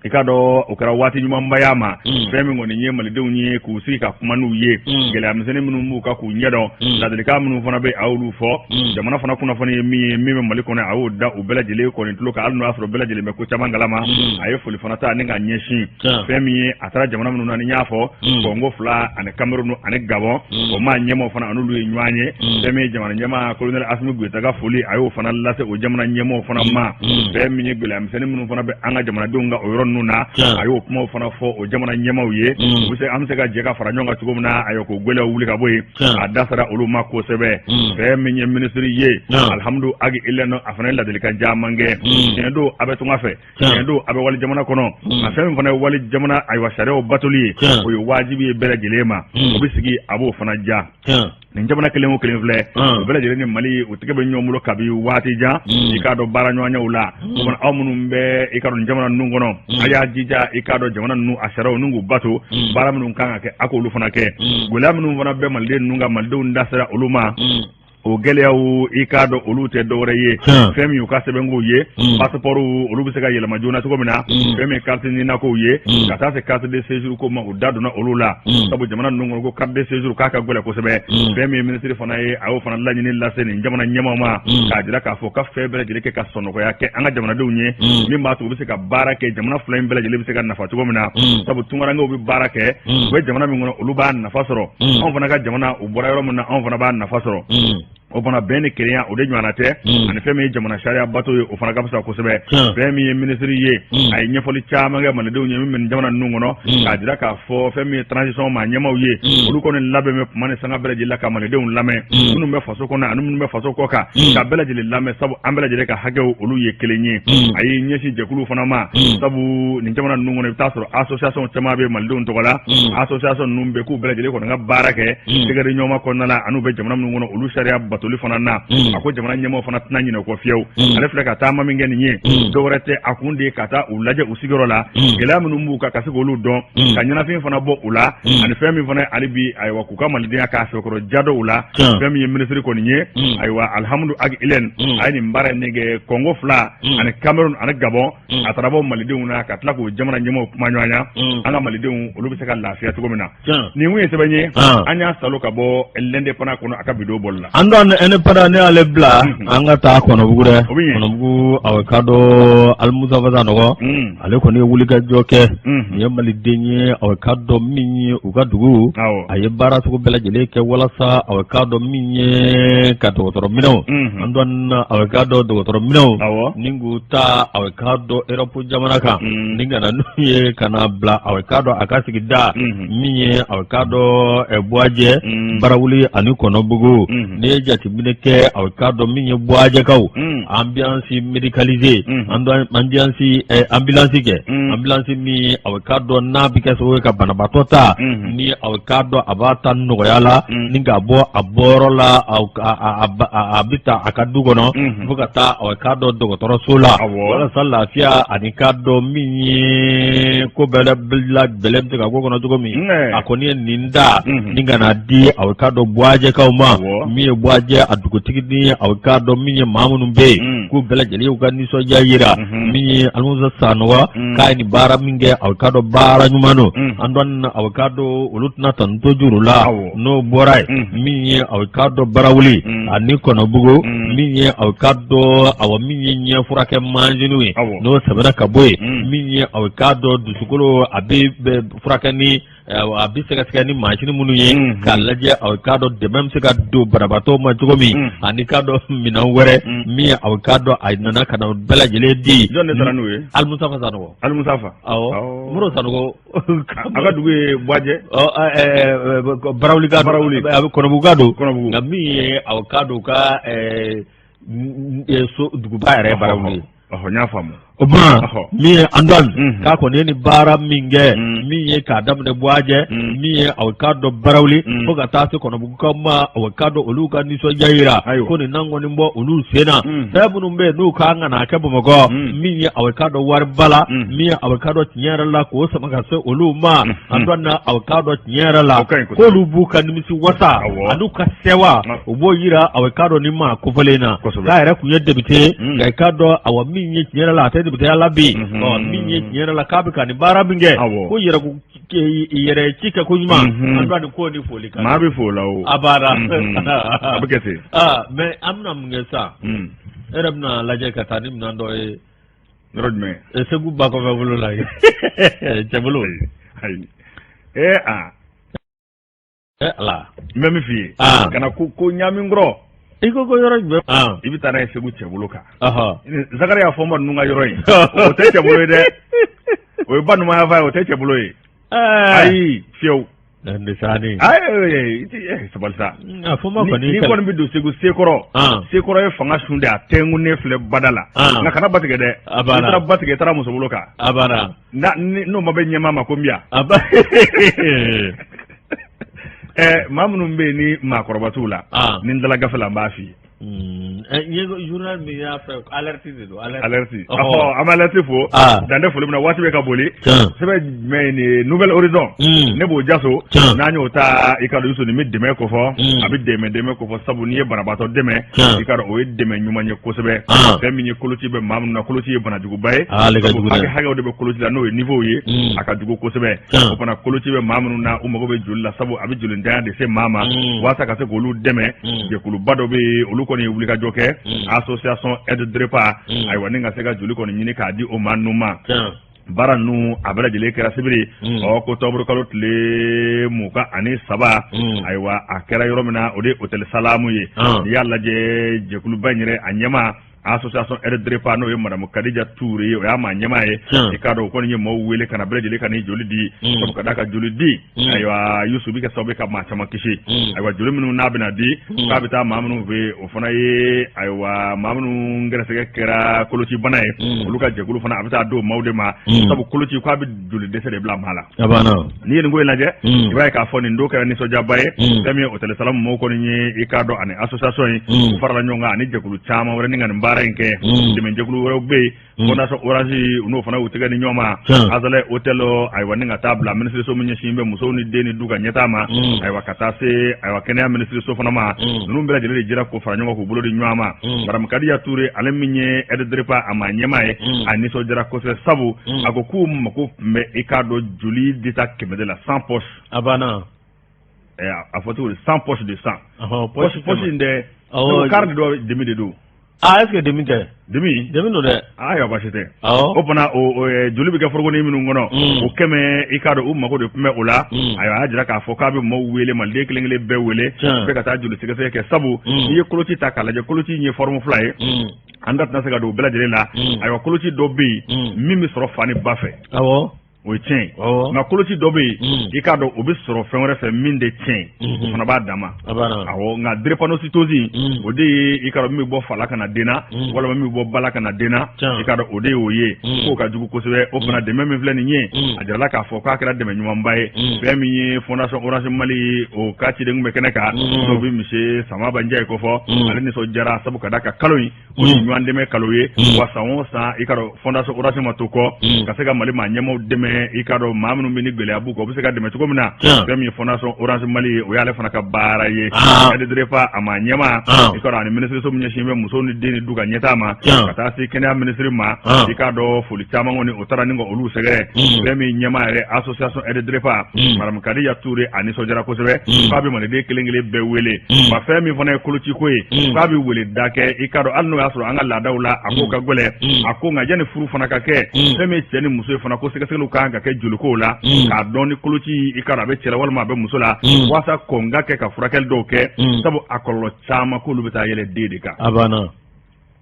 i k'a dɔn o kɛra waati ɲumanba y'a ma. Fɛn min kɔni ye malidenw ye, k'u sigi ka kuma n'u ye, gɛlɛya misɛnnin minnu b'u kan k'u ɲɛdɔn, ladilikan minnu fana bɛ, a y'olu fɔ. Jamana fana kunnafoni ye min ye, min bɛ Mali kɔnɔ, a y'o da u bɛɛ lajɛlen kɔni tulo kan, hali n'o y'a sɔrɔ bɛɛ lajɛlen bɛ ko caman kalama. A ye foli fana ta ni ka ɲɛsin fɛn min ye a taara jamana minnu na, ni n y'a fɔ, Kɔngo fila ani Cameroun ani Gabon, o maa ɲɛmaaw fana, an'olu ye ɲɔgɔn ye. Fɛn min ye jamana ɲɛmaa colonel Asimi Goyita ka foli, a y'o fana lase o jamana ɲɛmaaw fana ma. Fɛn min ye gɛlɛya misɛnnin minnu fana bɛ an ka jamanadenw kan o yɔrɔ ninnu na, a y'o kumaw fana fɔ o jamana ɲɛmaaw ye. U bɛ se, an bɛ se ka jɛ ka fara ɲɔgɔn kan cogo min na, ayiwa, k'o gɛlɛyaw wuli ka bɔ yen. A da sera olu ma kosɛbɛ. Fɛn min ye minisiri ye, Alihamudu Agi Ilɛn, a fana ye ladilikan caman kɛ. Tiɲɛ don, a bɛ tunga fɛ, tiɲɛ don, a bɛ wali jamana kɔnɔ, nka fɛn min fana ye wali jamana, ayiwa, sariyaw batoli ye, o ye wajibi ye bɛɛ lajɛlen ma. O bɛ sigi, a b'o fana ja. Nin jamana kelen o kelen filɛ, o bɛɛ lajɛlen ni Mali, u tɛgɛ bɛ ɲɔgɔn bolo kabi waati jan, i k'a dɔn, baara ɲɔgɔnyaw la. O fana, aw minnu bɛ, i k'a dɔn, nin jamana ninnu kɔnɔ, a y'a jija, i k'a dɔn, jamana ninnu a sariyaw ni k'u bato. Baara minnu kan ka kɛ, a k'olu fana kɛ. Gɛlɛya minnu fana bɛ maliden ninnu kan, malidenw da sera olu ma. O gɛlɛyaw, i k'a dɔn, olu tɛ dɔwɛrɛ ye, fɛn min y'u ka sɛbɛnkow ye, passeport, olu bɛ se ka yɛlɛma joona cogo min na, fɛn min ye carte NINA kow ye, ka taa se carte de séjour ko ma, u da donna olu la, sabu jamana ninnu kɔnɔ, ko carte de séjour k'a ka gɛlɛn kosɛbɛ. Fɛn min ye minisiri fana ye, a y'o fana laɲini lase nin jamana ɲɛmaaw ma, k'a jira k'a fɔ ka fɛn bɛɛ lajɛlen kɛ ka sɔnɔgɔya kɛ an ka jamanadenw ye, min b'a to u bɛ se ka baara kɛ, jamana fila in bɛɛ lajɛlen bɛ se ka nafa cogo min na, sabu tunkarankew bɛ baara kɛ, u bɛ jamana min kɔnɔ, olu b'a nafa sɔrɔ. Anw fana ka jamana, u bɔra yɔrɔ min na, anw fana b'a nafa sɔrɔ. O fana, bɛn ni kelenya, o de ɲɔgɔnna tɛ, ani fɛn min ye jamana sariya bato ye, o fana ka fisa kosɛbɛ. Fɛn min ye minisiri ye, a ye ɲɛfɔli caman kɛ malidenw ye min bɛ nin jamana ninnu kɔnɔ, k'a jira k'a fɔ fɛn min ye transition maa ɲɛmaaw ye, olu kɔni labɛn bɛ kuma ni sanga bɛɛ lajɛlen la ka malidenw lamɛn, minnu bɛ faso kɔnɔ ani minnu bɛ faso kɔ kan, ka bɛɛ lajɛlen lamɛn, sabu an bɛɛ lajɛlen ka hakɛw, olu ye kelen ye. A y'i ɲɛsin jɛkulu fana ma, sabu nin jamana ninnu kɔnɔ, i bɛ taa sɔrɔ association caman bɛ malidenw tɔgɔ la. Association ninnu bɛ k'u bɛɛ lajɛlen kɔni ka baara kɛ tɛgɛ di ɲɔgɔn ma kɔnɔna la, an'u bɛ jamana minnu kɔnɔ, olu sariya batoli fana na. A ko jamana ɲɛmaaw fana tɛna ɲinɛ o kɔ fiyewu. Ale filɛ ka taama min kɛ nin ye, dɔwɛrɛ tɛ, a kun de ye ka taa u lajɛ u sigiyɔrɔ la, gɛlɛya minnu b'u kan, ka se k'olu dɔn, ka ɲɛnafin fana bɔ u la, ani fɛn min fana hali bi, ayiwa, k'u ka malidenya k'a sɛbɛkɔrɔ ja dɔw la. Fɛn min ye minisiri kɔni ye, ayiwa, Alihamudu Agi Ilɛn, a ye nin baara in kɛ Kɔngo fila ani Cameroun ani Gabon. A taara bɔ malidenw na ka tila k'o jamana ɲɛmaaw kuma ɲɔgɔnya, an ka malidenw, olu bɛ se ka lafiya cogo min na. Nin kun ye sɛbɛn ye an y'a salo ka bɔ L'Indépendant kɔnɔ, a ka bi don bɔli la. An dɔn Indépendant, ne y'ale bila, an ka taa Kɔnɔbugu dɛ. Kɔnɔbugu, a ka dɔn, Alimusafa Sanɔgɔ, ale kɔni ye wulikajɔ kɛ. Nin ye maliden ye, a ka dɔn min ye u ka dugu, a ye baara sugu bɛɛ lajɛlen kɛ walasa a ka dɔn min ye ka dɔgɔtɔrɔ minɛnw, an dɔn, a ka dɔn, dɔgɔtɔrɔ minɛnw ni k'u ta, a ka dɔn, Europe jamana kan, ni ka na n'u ye ka na bila, a ka dɔn, a ka sigida min ye, a ka dɔn, Buwajɛ, Barawuli ani Kɔnɔbugu. N'i ye jateminɛ kɛ, a ka dɔn min ye Buwajɛkaw, ambulance médicalisée, ambulance kɛ, ambulance min, a ka dɔn, n'a bɛ kɛ sababu ye ka banabaatɔ ta, ni a ka dɔn, a b'a ta nɔgɔya la ni k'a bɔ a bɔyɔrɔ la, a bɛ taa a ka du kɔnɔ fo ka taa, a ka dɔn, dɔgɔtɔrɔso la, walasa lafiya ani k'a dɔn min ye ko bɛɛ la bɛlɛ bɛ se ka ko kɔnɔ cogo min. A kɔni ye nin da ni ka na di, a ka dɔn, Buwajɛkaw ma, min ye Buwajɛ a dugutigi ni a ka dɔn min ye maa minnu bɛ yen, k'u bɛɛ lajɛlen y'u ka nisɔndiya yira. Min ye Alimusa Sanɔgɔ, k'a ye nin baara min kɛ, a ka dɔn, baara ɲuman don. An dɔn, a ka dɔn, olu tɛna tanu to juru la. N'o bɔra yen, min ye, a ka dɔn, Barawuli ani Kɔnɔbugu, min ye, a ka dɔn, awa, min ye ɲɛ furakɛ mansinw ye, n'o sɛbɛnna ka bɔ yen, min ye, a ka dɔn, dusukolo a bɛ furakɛ ni a bɛ sɛgɛsɛgɛ ni mansin minnu ye, k'a lajɛ, a k'a dɔn, dɛmɛ bɛ se ka don banabaatɔ ma cogo min, ani k'a dɔn minɛn wɛrɛ min ye, a k'a dɔn, a nana ka na bɛɛ lajɛlen di. Jɔn de taara n'u ye? Alimusafa Sanɔgɔ. Alimusafa. Awɔ, Moro Sanɔgɔ. A ka dugu ye Buwajɛ. Barawuli ka Barawuli. A bɛ Kɔnɔbugu ka don. Kɔnɔbugu. Nka min ye, a ka dɔn, ka duguba yɛrɛ ye Barawuli ye. Ɔhɔ, n y'a faamu. O tuma min ye Antoine k'a kɔni ye ni baara min kɛ min ye k'a daminɛ Buwajɛ min ye aw k'a dɔn Barawuli fo ka taa se Kɔnɔbugukaw ma aw k'a dɔn olu ka nisɔndiya yira ko nin na kɔni bɔ olu sen na fɛn minnu bɛ yen n'u ka kan ka n'a kɛ Bamakɔ min ye aw k'a dɔn wariba la min ye aw k'a dɔn tiɲɛ yɛrɛ la k'o sama ka se olu ma Antoine na aw k'a dɔn tiɲɛ yɛrɛ la k'olu b'u ka nimisi wasa an'u ka sewa u b'o yira aw k'a dɔn ni maa kofɔlen na k'a yɛrɛ tun ye député ye nka i k'a dɔn awa min ye tiɲɛ yɛrɛ la a tɛ députéya la bi min ye tiɲɛ yɛrɛ la k'a bɛ ka nin baara min kɛ ko yɛrɛ yɛrɛ ci kɛ ko ɲuman Antoine k'o ni foli kan maa bɛ fo o la o a banna a bɛ kɛ ten mais an bɛna mun kɛ sisan e yɛrɛ bɛna lajɛ ka taa ni minɛn dɔ ye yɔrɔ jumɛn Segu ba kɔfɛ bolo la cɛbolo ayi ee aa Ala n bɛ min f'i ye kana ko ko ɲaami kɔrɔ i ko ko yɔrɔ jumɛn i bɛ taa n'a ye Segu cɛbolo kan Zakariya Fɔnba ninnu ka yɔrɔ in o tɛ cɛbolo ye dɛ o ye ba numanyanfan ye o tɛ cɛbolo ye ayi fiyewu ayi sabali sa n'i kɔni bɛ don Segu Sekɔrɔ Sekɔrɔ ye fanga sun de a tɛnkunnen filɛ bada la nka kana ba tigɛ dɛ n'i taara ba tigɛ i taara musobolo kan n'o ma bɛn ɲɛmaa ma ko n bɛ yan maa minnu bɛ yen ni maakɔrɔba t'u la ni n dala gafe la n b'a f'i ye n ye journal min y'a fɛ alerte de don alerte an bɛ alerte fo dan tɛ foli min na waati bɛ ka boli sɛbɛn jumɛn ye nin ye Nouvel Horizon ne b'o jaso n'an y'o ta i ka dɔn Yusu nin bɛ dɛmɛ kofɔ a bɛ dɛmɛ dɛmɛ kofɔ sabu n'i ye banabaatɔ dɛmɛ i ka dɔn o ye dɛmɛ ɲuman ye kosɛbɛ fɛn min ye koloci bɛ maa minnu na koloci ye banajuguba ye hakɛ hakɛw de bɛ koloci la n'o ye niveau ye a ka jugu kosɛbɛ o fana koloci bɛ maa minnu na u mago bɛ joli la sabu a bɛ jolintanya de se maa ma walasa ka se k'olu dɛmɛ jɛkuluba dɔ bɛ yen olu kɔni ye wulikajɔ kɛ association aide DREPA ayiwa ni ka se ka joli kɔni ɲini k'a di o maa ninnu ma baara ninnu a bɛɛ lajɛlen kɛra sibiri ɔ ko ɔkutɔburukalo tile 23 ayiwa a kɛra yɔrɔ min na o de ye hôtel Salamu ye n'i y'a lajɛ jɛkuluba in yɛrɛ a ɲɛmaa association aide DREPA n'o ye madame Kadija Ture ye o y'a maa ɲɛmaa ye i k'a dɔn o kɔni ye maaw wele ka na bɛɛ lajɛlen ka n'i joli di sabu ka d'a kan joli di ayiwa Yusu bɛ kɛ sababu ye ka maa caman kisi ayiwa joli minnu n'a bɛna di k'a bɛ taa maa minnu fɛ yen o fana ye ayiwa maa minnu gɛrɛsɛgɛ kɛra koloci bana ye olu ka jɛkulu fana a bɛ taa d'o maaw de ma sabu koloci k'a bɛ joli dɛsɛ de bila maa la n'i ye nin ko in lajɛ i b'a ye k'a fɔ nin don kɛra nisɔndiyaba ye fɛn min ye hôtel Salamu mɔgɔw kɔni ye i k'a dɔn ani association in u farala ɲɔgɔn kan ani jɛkulu caman wɛrɛ ni ka nin baara in kɛ dɛmɛjɛkulu wɛrɛw bɛ yen fondation Orange u n'o fana y'u tɛgɛ di ɲɔgɔn ma Azalaï hôtel ayiwa ni ka taa bila minisiriso min ɲɛsin bɛ musow ni den ni du ka ɲɛtaa ma ayiwa ka taa se ayiwa kɛnɛya minisiriso fana ma ninnu bɛɛ lajɛlen de jɛra k'o fara ɲɔgɔn k'u bolo di ɲɔgɔn ma madame Kadiya Ture ale min ye aide DREPA a maa ɲɛmaa ye a nisɔndiyara kosɛbɛ sabu a ko k'u mako tun bɛ i k'a dɔn joli dita 100 de la 100 poches a banna a fɔ cogo di 100 poches de sang poche in dɛ quart de don demi de don ah est-ce que demi tɛ demi demi don dɛ ayiwa baasi tɛ o fana joli bɛ kɛ forokoni minnu kɔnɔ o 100 i k'a dɔn u mago de tun bɛ o la ayiwa a y'a jira k'a fɔ k'a bɛ maaw wele maliden kelen kelen bɛɛ wele bɛɛ ka taa joli sɛgɛsɛgɛ kɛ sabu n'i ye koloci ta k'a lajɛ koloci in ye forme fila ye an da tɛna se ka don o bɛɛ lajɛlen la ayiwa koloci dɔ bɛ yen min bɛ sɔrɔ fa ni ba fɛ o ye tiɲɛ ye nka koloci dɔ bɛ yen i k'a dɔn o bɛ sɔrɔ fɛn wɛrɛ fɛ min tɛ tiɲɛ ye o fana b'a dama awɔ nka drépanocytose o de ye i k'a dɔn min bɛ bɔ fa la ka na den na walima min bɛ bɔ ba la ka na den na i k'a dɔn o de y'o ye k'o ka jugu kosɛbɛ o fana dɛmɛ min filɛ nin ye a jirala k'a fɔ k'a kɛra dɛmɛ ɲumanba ye fɛn min ye fondation Orange Mali o ka ciden bɛ kɛnɛ kan n'o bɛ monsieur Samaba Njaye kofɔ ale nisɔndiyara sabu ka d'a kan kalo in o ye ɲɔgɔn dɛmɛ kalo ye wa san o san i k'a dɔn fondation Orange ma to kɔ ka se ka Mali maa ɲɛmaaw dɛmɛ i k'a dɔn maa minnu bɛ ni gɛlɛya b'u kan u bɛ se ka dɛmɛ cogo min na fɛn min ye fondation Orange Mali ye o y'ale fana ka baara ye aide DREPA a maa ɲɛmaa i k'a dɔn ani minisiriso min ɲɛsin bɛ musow ni den ni du ka ɲɛtaa ma ka taa se kɛnɛya minisiri ma i k'a dɔn foli caman kɔni o taara ni ka olu sɛgɛrɛ fɛn min ɲɛmaa yɛrɛ association aide DREPA madame Kadiya Ture a nisɔndiyara kosɛbɛ k'a bɛ maliden kelen kelen bɛɛ wele wa fɛn min fana ye kolociko ye k'a bɛ wele da kɛ i k'a dɔn hali n'o y'a sɔrɔ an ka laadaw la a ko ka gɛlɛn a ko nka yanni furu fana ka kɛ fɛn min cɛ ni muso ye fana ko sɛgɛsɛgɛliw kan ka kɛ jolikow la k'a dɔn ni koloci i k'a dɔn a bɛ cɛ la walima a bɛ muso la walasa kɔn ka kɛ ka furakɛli dɔw kɛ sabu a kɔlɔlɔ caman k'olu bɛ taa yɛlɛ den de kan. A banna.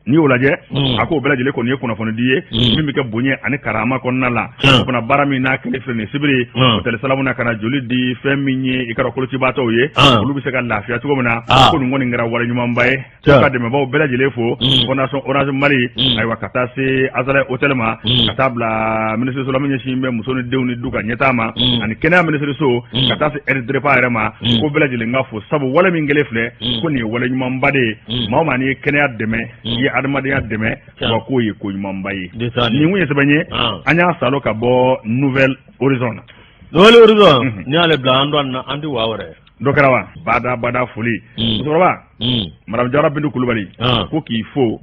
N'i y'o lajɛ, a k'o bɛɛ lajɛlen kɔni ye kunnafonidi ye min bɛ kɛ bonya ani karama kɔnɔna la. O fana baara min n'a kɛlen filɛ nin sibiri hôtel Salamu na, ka na joli di fɛn min ye i ka dɔn kolocibaatɔw ye, olu bɛ se ka lafiya cogo min na, ko nin kɔni kɛra wale ɲumanba ye. Ka dɛmɛbaaw bɛɛ lajɛlen fo, Fondation Orange Mali, ayiwa, ka taa se Azalaï Hôtel ma, ka taa bila minisiriso la min ɲɛsin bɛ muso ni denw ni du ka ɲɛtaa ma, ani kɛnɛya minisiriso, ka taa se aide DREPA yɛrɛ ma, ko bɛɛ lajɛlen ka fo, sabu wale min kɛlen filɛ, ko nin ye wale ɲumanba de ye. Maa o maa n'i ye kɛnɛya dɛmɛ, i ye adamadenya dɛmɛ, wa k'o ye ko ɲumanba ye. Nin kun ye sɛbɛn ye, an y'a salo ka bɔ Nouvel Horizon na. Nouvel Horizon, n'i y'ale bila an dɔn an tɛ waa wɛrɛ. Dɔ kɛra wa bada bada foli. Musokɔrɔba madame Jawara Bintu Kulubali, ko k'i fo,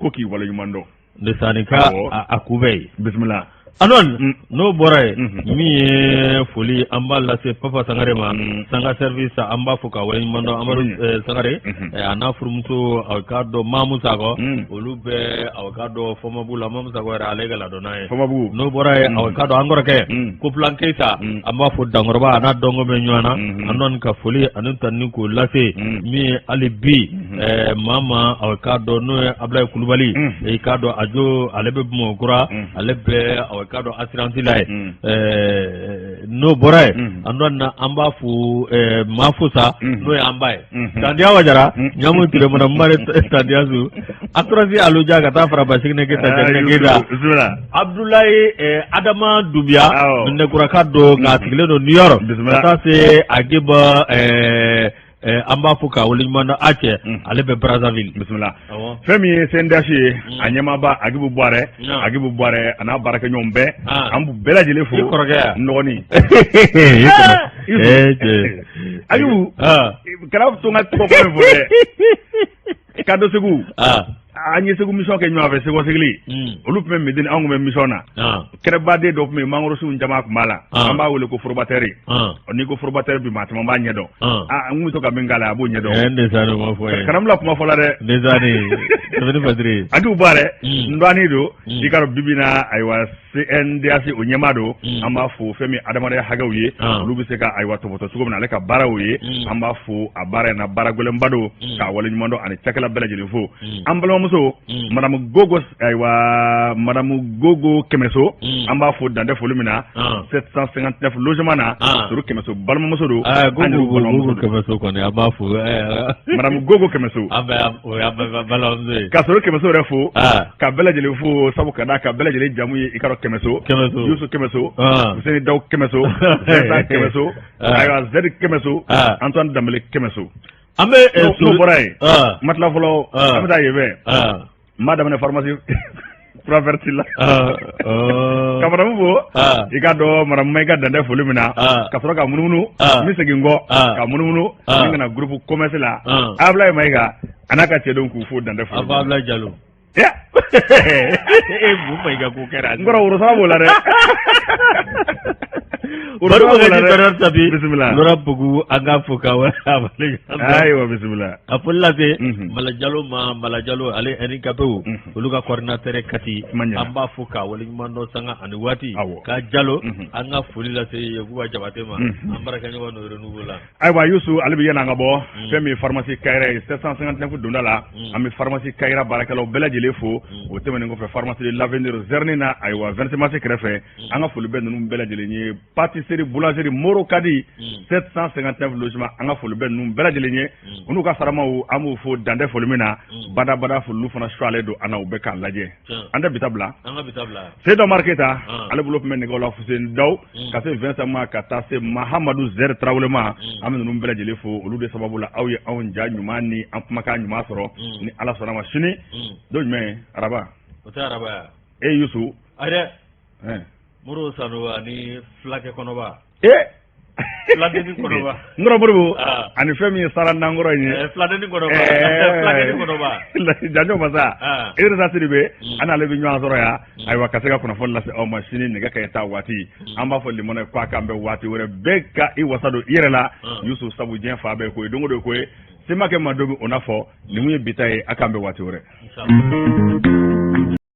ko k'i waleɲuman dɔn. Ndesani ka a kunbɛ yen. Bisimila. Anɔni, n'o bɔra yen, min ye foli, an b'a lase Papa Sangare ma, Sanga Service. An b'a fɔ ka waleɲuman dɔn Amadu Sangare a n'a furumuso, a k'a dɔn Mamu Sakɔ, olu bɛ a k'a dɔn Fɔmabugu la. Mamu Sakɔ yɛrɛ, ale ka ladɔnna ye. Fɔmabugu. N'o bɔra yen, a k'a dɔn an kɔrɔkɛ Kopilan Keyita, an b'a fɔ Dankɔrɔba a n'a dɔnko bɛ ɲɔgɔn na. Anɔni, ka foli ani tanuni k'o lase min ye hali bi maa ma, a k'a dɔn n'o ye Abulayi Kulubali, i k'a dɔn ajo, ale bɛ Bamakɔkura, ale bɛ a k'a dɔn assurance la ye. N'o bɔra yen, an dɔn na, an b'a fo maa fo sa, n'o ye an ba ye Tandiya Wajara ɲamu Ture, mari Tandiya su assurance Aluja, ka taa fara Basigine Keyita, Jaginɛ Keyita, Abdulayi Adama Dunbiya Minɛkuraka don, k'a sigilen don New York, ka taa se Agiba, an b'a fɔ k'a waleɲuman dɔn a cɛ, ale bɛ Brazzaville. Bisimila. Fɛn min ye CNDH ye, a ɲɛmaaba Agibu Buwarɛ, Agibu Buwarɛ a n'a baarakɛɲɔgɔn bɛɛ, an b'u bɛɛ lajɛlen fo. I kɔrɔkɛ. N dɔgɔnin Agibu, kana to n ka tɔgɔ kɔrɔ in fɔ dɛ. Ka dɔ Segu, an ye Segu mission kɛ ɲɔgɔn fɛ, Segu sigili. Olu tun bɛ Medine, anw tun bɛ mission na. Kɛrɛbaden dɔ tun bɛ yen, mangorosunw caman tun b'a la, an b'a wele ko forobatɛri. N'i ko forobatɛri bi, maa caman b'a ɲɛdɔn. N kun bɛ to ka min k'a la, a b'o ɲɛdɔn. Kana bila kuma fɔ la dɛ. Agibu Buwarɛ, n dɔgɔnin don, i ka dɔn bibi na, ayiwa, CNDH o ɲɛmaa don. An b'a fo fɛn min adamadenya hakɛw ye, olu bɛ se ka, ayiwa, tɔpɔtɔ cogo min na, ale ka baara o ye. An b'a fo a baara in na, baara gɛlɛnba don, k'a waleɲuman dɔn ani cakɛla bɛɛ lajɛlen fo. An balimamuso madame Gogo, ayiwa, madame Gogo Kɛmɛso, an b'a fo dantɛ foli min na, 759 logement na, Soro Kɛmɛso balimamuso don. Gogo Kɛmɛso kɔni, an b'a fo. Madame Gogo Kɛmɛso. An bɛ o y'an balimamuso ye. Ka Soro Kɛmɛso yɛrɛ fo, ka bɛɛ lajɛlen fo, sabu ka d'a kan bɛɛ lajɛlen jamu ye i ka dɔn Kɛmɛso. Kɛmɛso. Yusu Kɛmɛso, Fuseni Daw Kɛmɛso, Vincent Kɛmɛso, ayiwa, Zedi Kɛmɛso, Antoine Danbele Kɛmɛso. An bɛ N'o bɔra yen, ma tila fɔlɔ, an bɛ taa yen fɛ. N b'a daminɛ pharmacie Fura la ka madame fo, i ka dɔn madame Mayiga, dantɛ foli min na, ka sɔrɔ ka munumunu, n bɛ segin kɔ ka munumunu ni ka na groupe commerce la, Abulayi Mayiga a n'a ka cɛdenw, k'u fo dantɛ foli. Abulayi Jalo. E mun Mayiga ko kɛra? N kɔrɔ, worosara b'o la dɛ. Baro bɛ kɛ Bernard Sabi. Bisimila. Laurent Pogu, an k'a fo ka Ayiwa, bisimila. A foli lase Mala Jalo ma. Mala Jalo, ale handicapéw, olu ka coordinateur Kati, an b'a fo k'a waleɲuman dɔn sanga ani waati. Ka Jalo, an ka foli lase Yakuba Jabate ma, an baarakɛɲɔgɔn n'o Renouveau la. Ayiwa Yusu, ale bɛ yanni an ka bɔ, fɛn min ye pharmacie Kayira ye, 759 donda la, an bɛ pharmacie Kayira baarakɛlaw bɛɛ lajɛlen fo. O tɛmɛnen kɔfɛ, pharmacie de l'avenir Zɛrɛni na, ayiwa, 26 mars kɛrɛfɛ, an ka foli bɛ ninnu bɛɛ lajɛlen ye. Pâtisserie, boulangerie Moro Kadi, 759 logement, an ka foli bɛ ninnu bɛɛ lajɛlen ye, u n'u ka saramaw. An b'u fo dantɛ foli min na, badabada folilu fana sualen don an na, u bɛ k'a lajɛ. An tɛ bi ta bila. Seydou Omar Keyita, ale bolo tun bɛ nɛgɛw la. Fuseni Daw, ka se Vincent ma, ka taa se Mahamadu Zɛri Tarawele ma, an bɛ ninnu bɛɛ lajɛlen fo. Olu de sababu la aw ye anw ja ɲuman ni an kumakan ɲuman sɔrɔ. Ni Ala sɔnna ma, sini don jumɛn? Araba. O tɛ araba. E Yusu. Ayi dɛ, Moro Sanu ani fulakɛ kɔnɔba. E filadenni kɔnɔba. N kɔrɔ Moribo, ani fɛn min ye sara nankɔrɔ in ye. Filadenni kɔnɔba, fulakɛni kɔnɔba. Janjo masa Idrissa Sidibe, an n'ale bɛ ɲɔgɔn sɔrɔ yan, ayiwa, ka se ka kunnafoni lase aw ma sini nɛgɛ kanɲɛ 10 waati. An b'a fɔ limana ko a k'an bɛn waati wɛrɛ. Bɛɛ ka i wasa don i yɛrɛ la Yusu, sabu diɲɛ fa bɛɛ ko ye don o don ko ye se ma kɛ maa dɔ bɛ o n'a fɔ nin mun ye bi ta ye. A k'an bɛn waati wɛrɛ.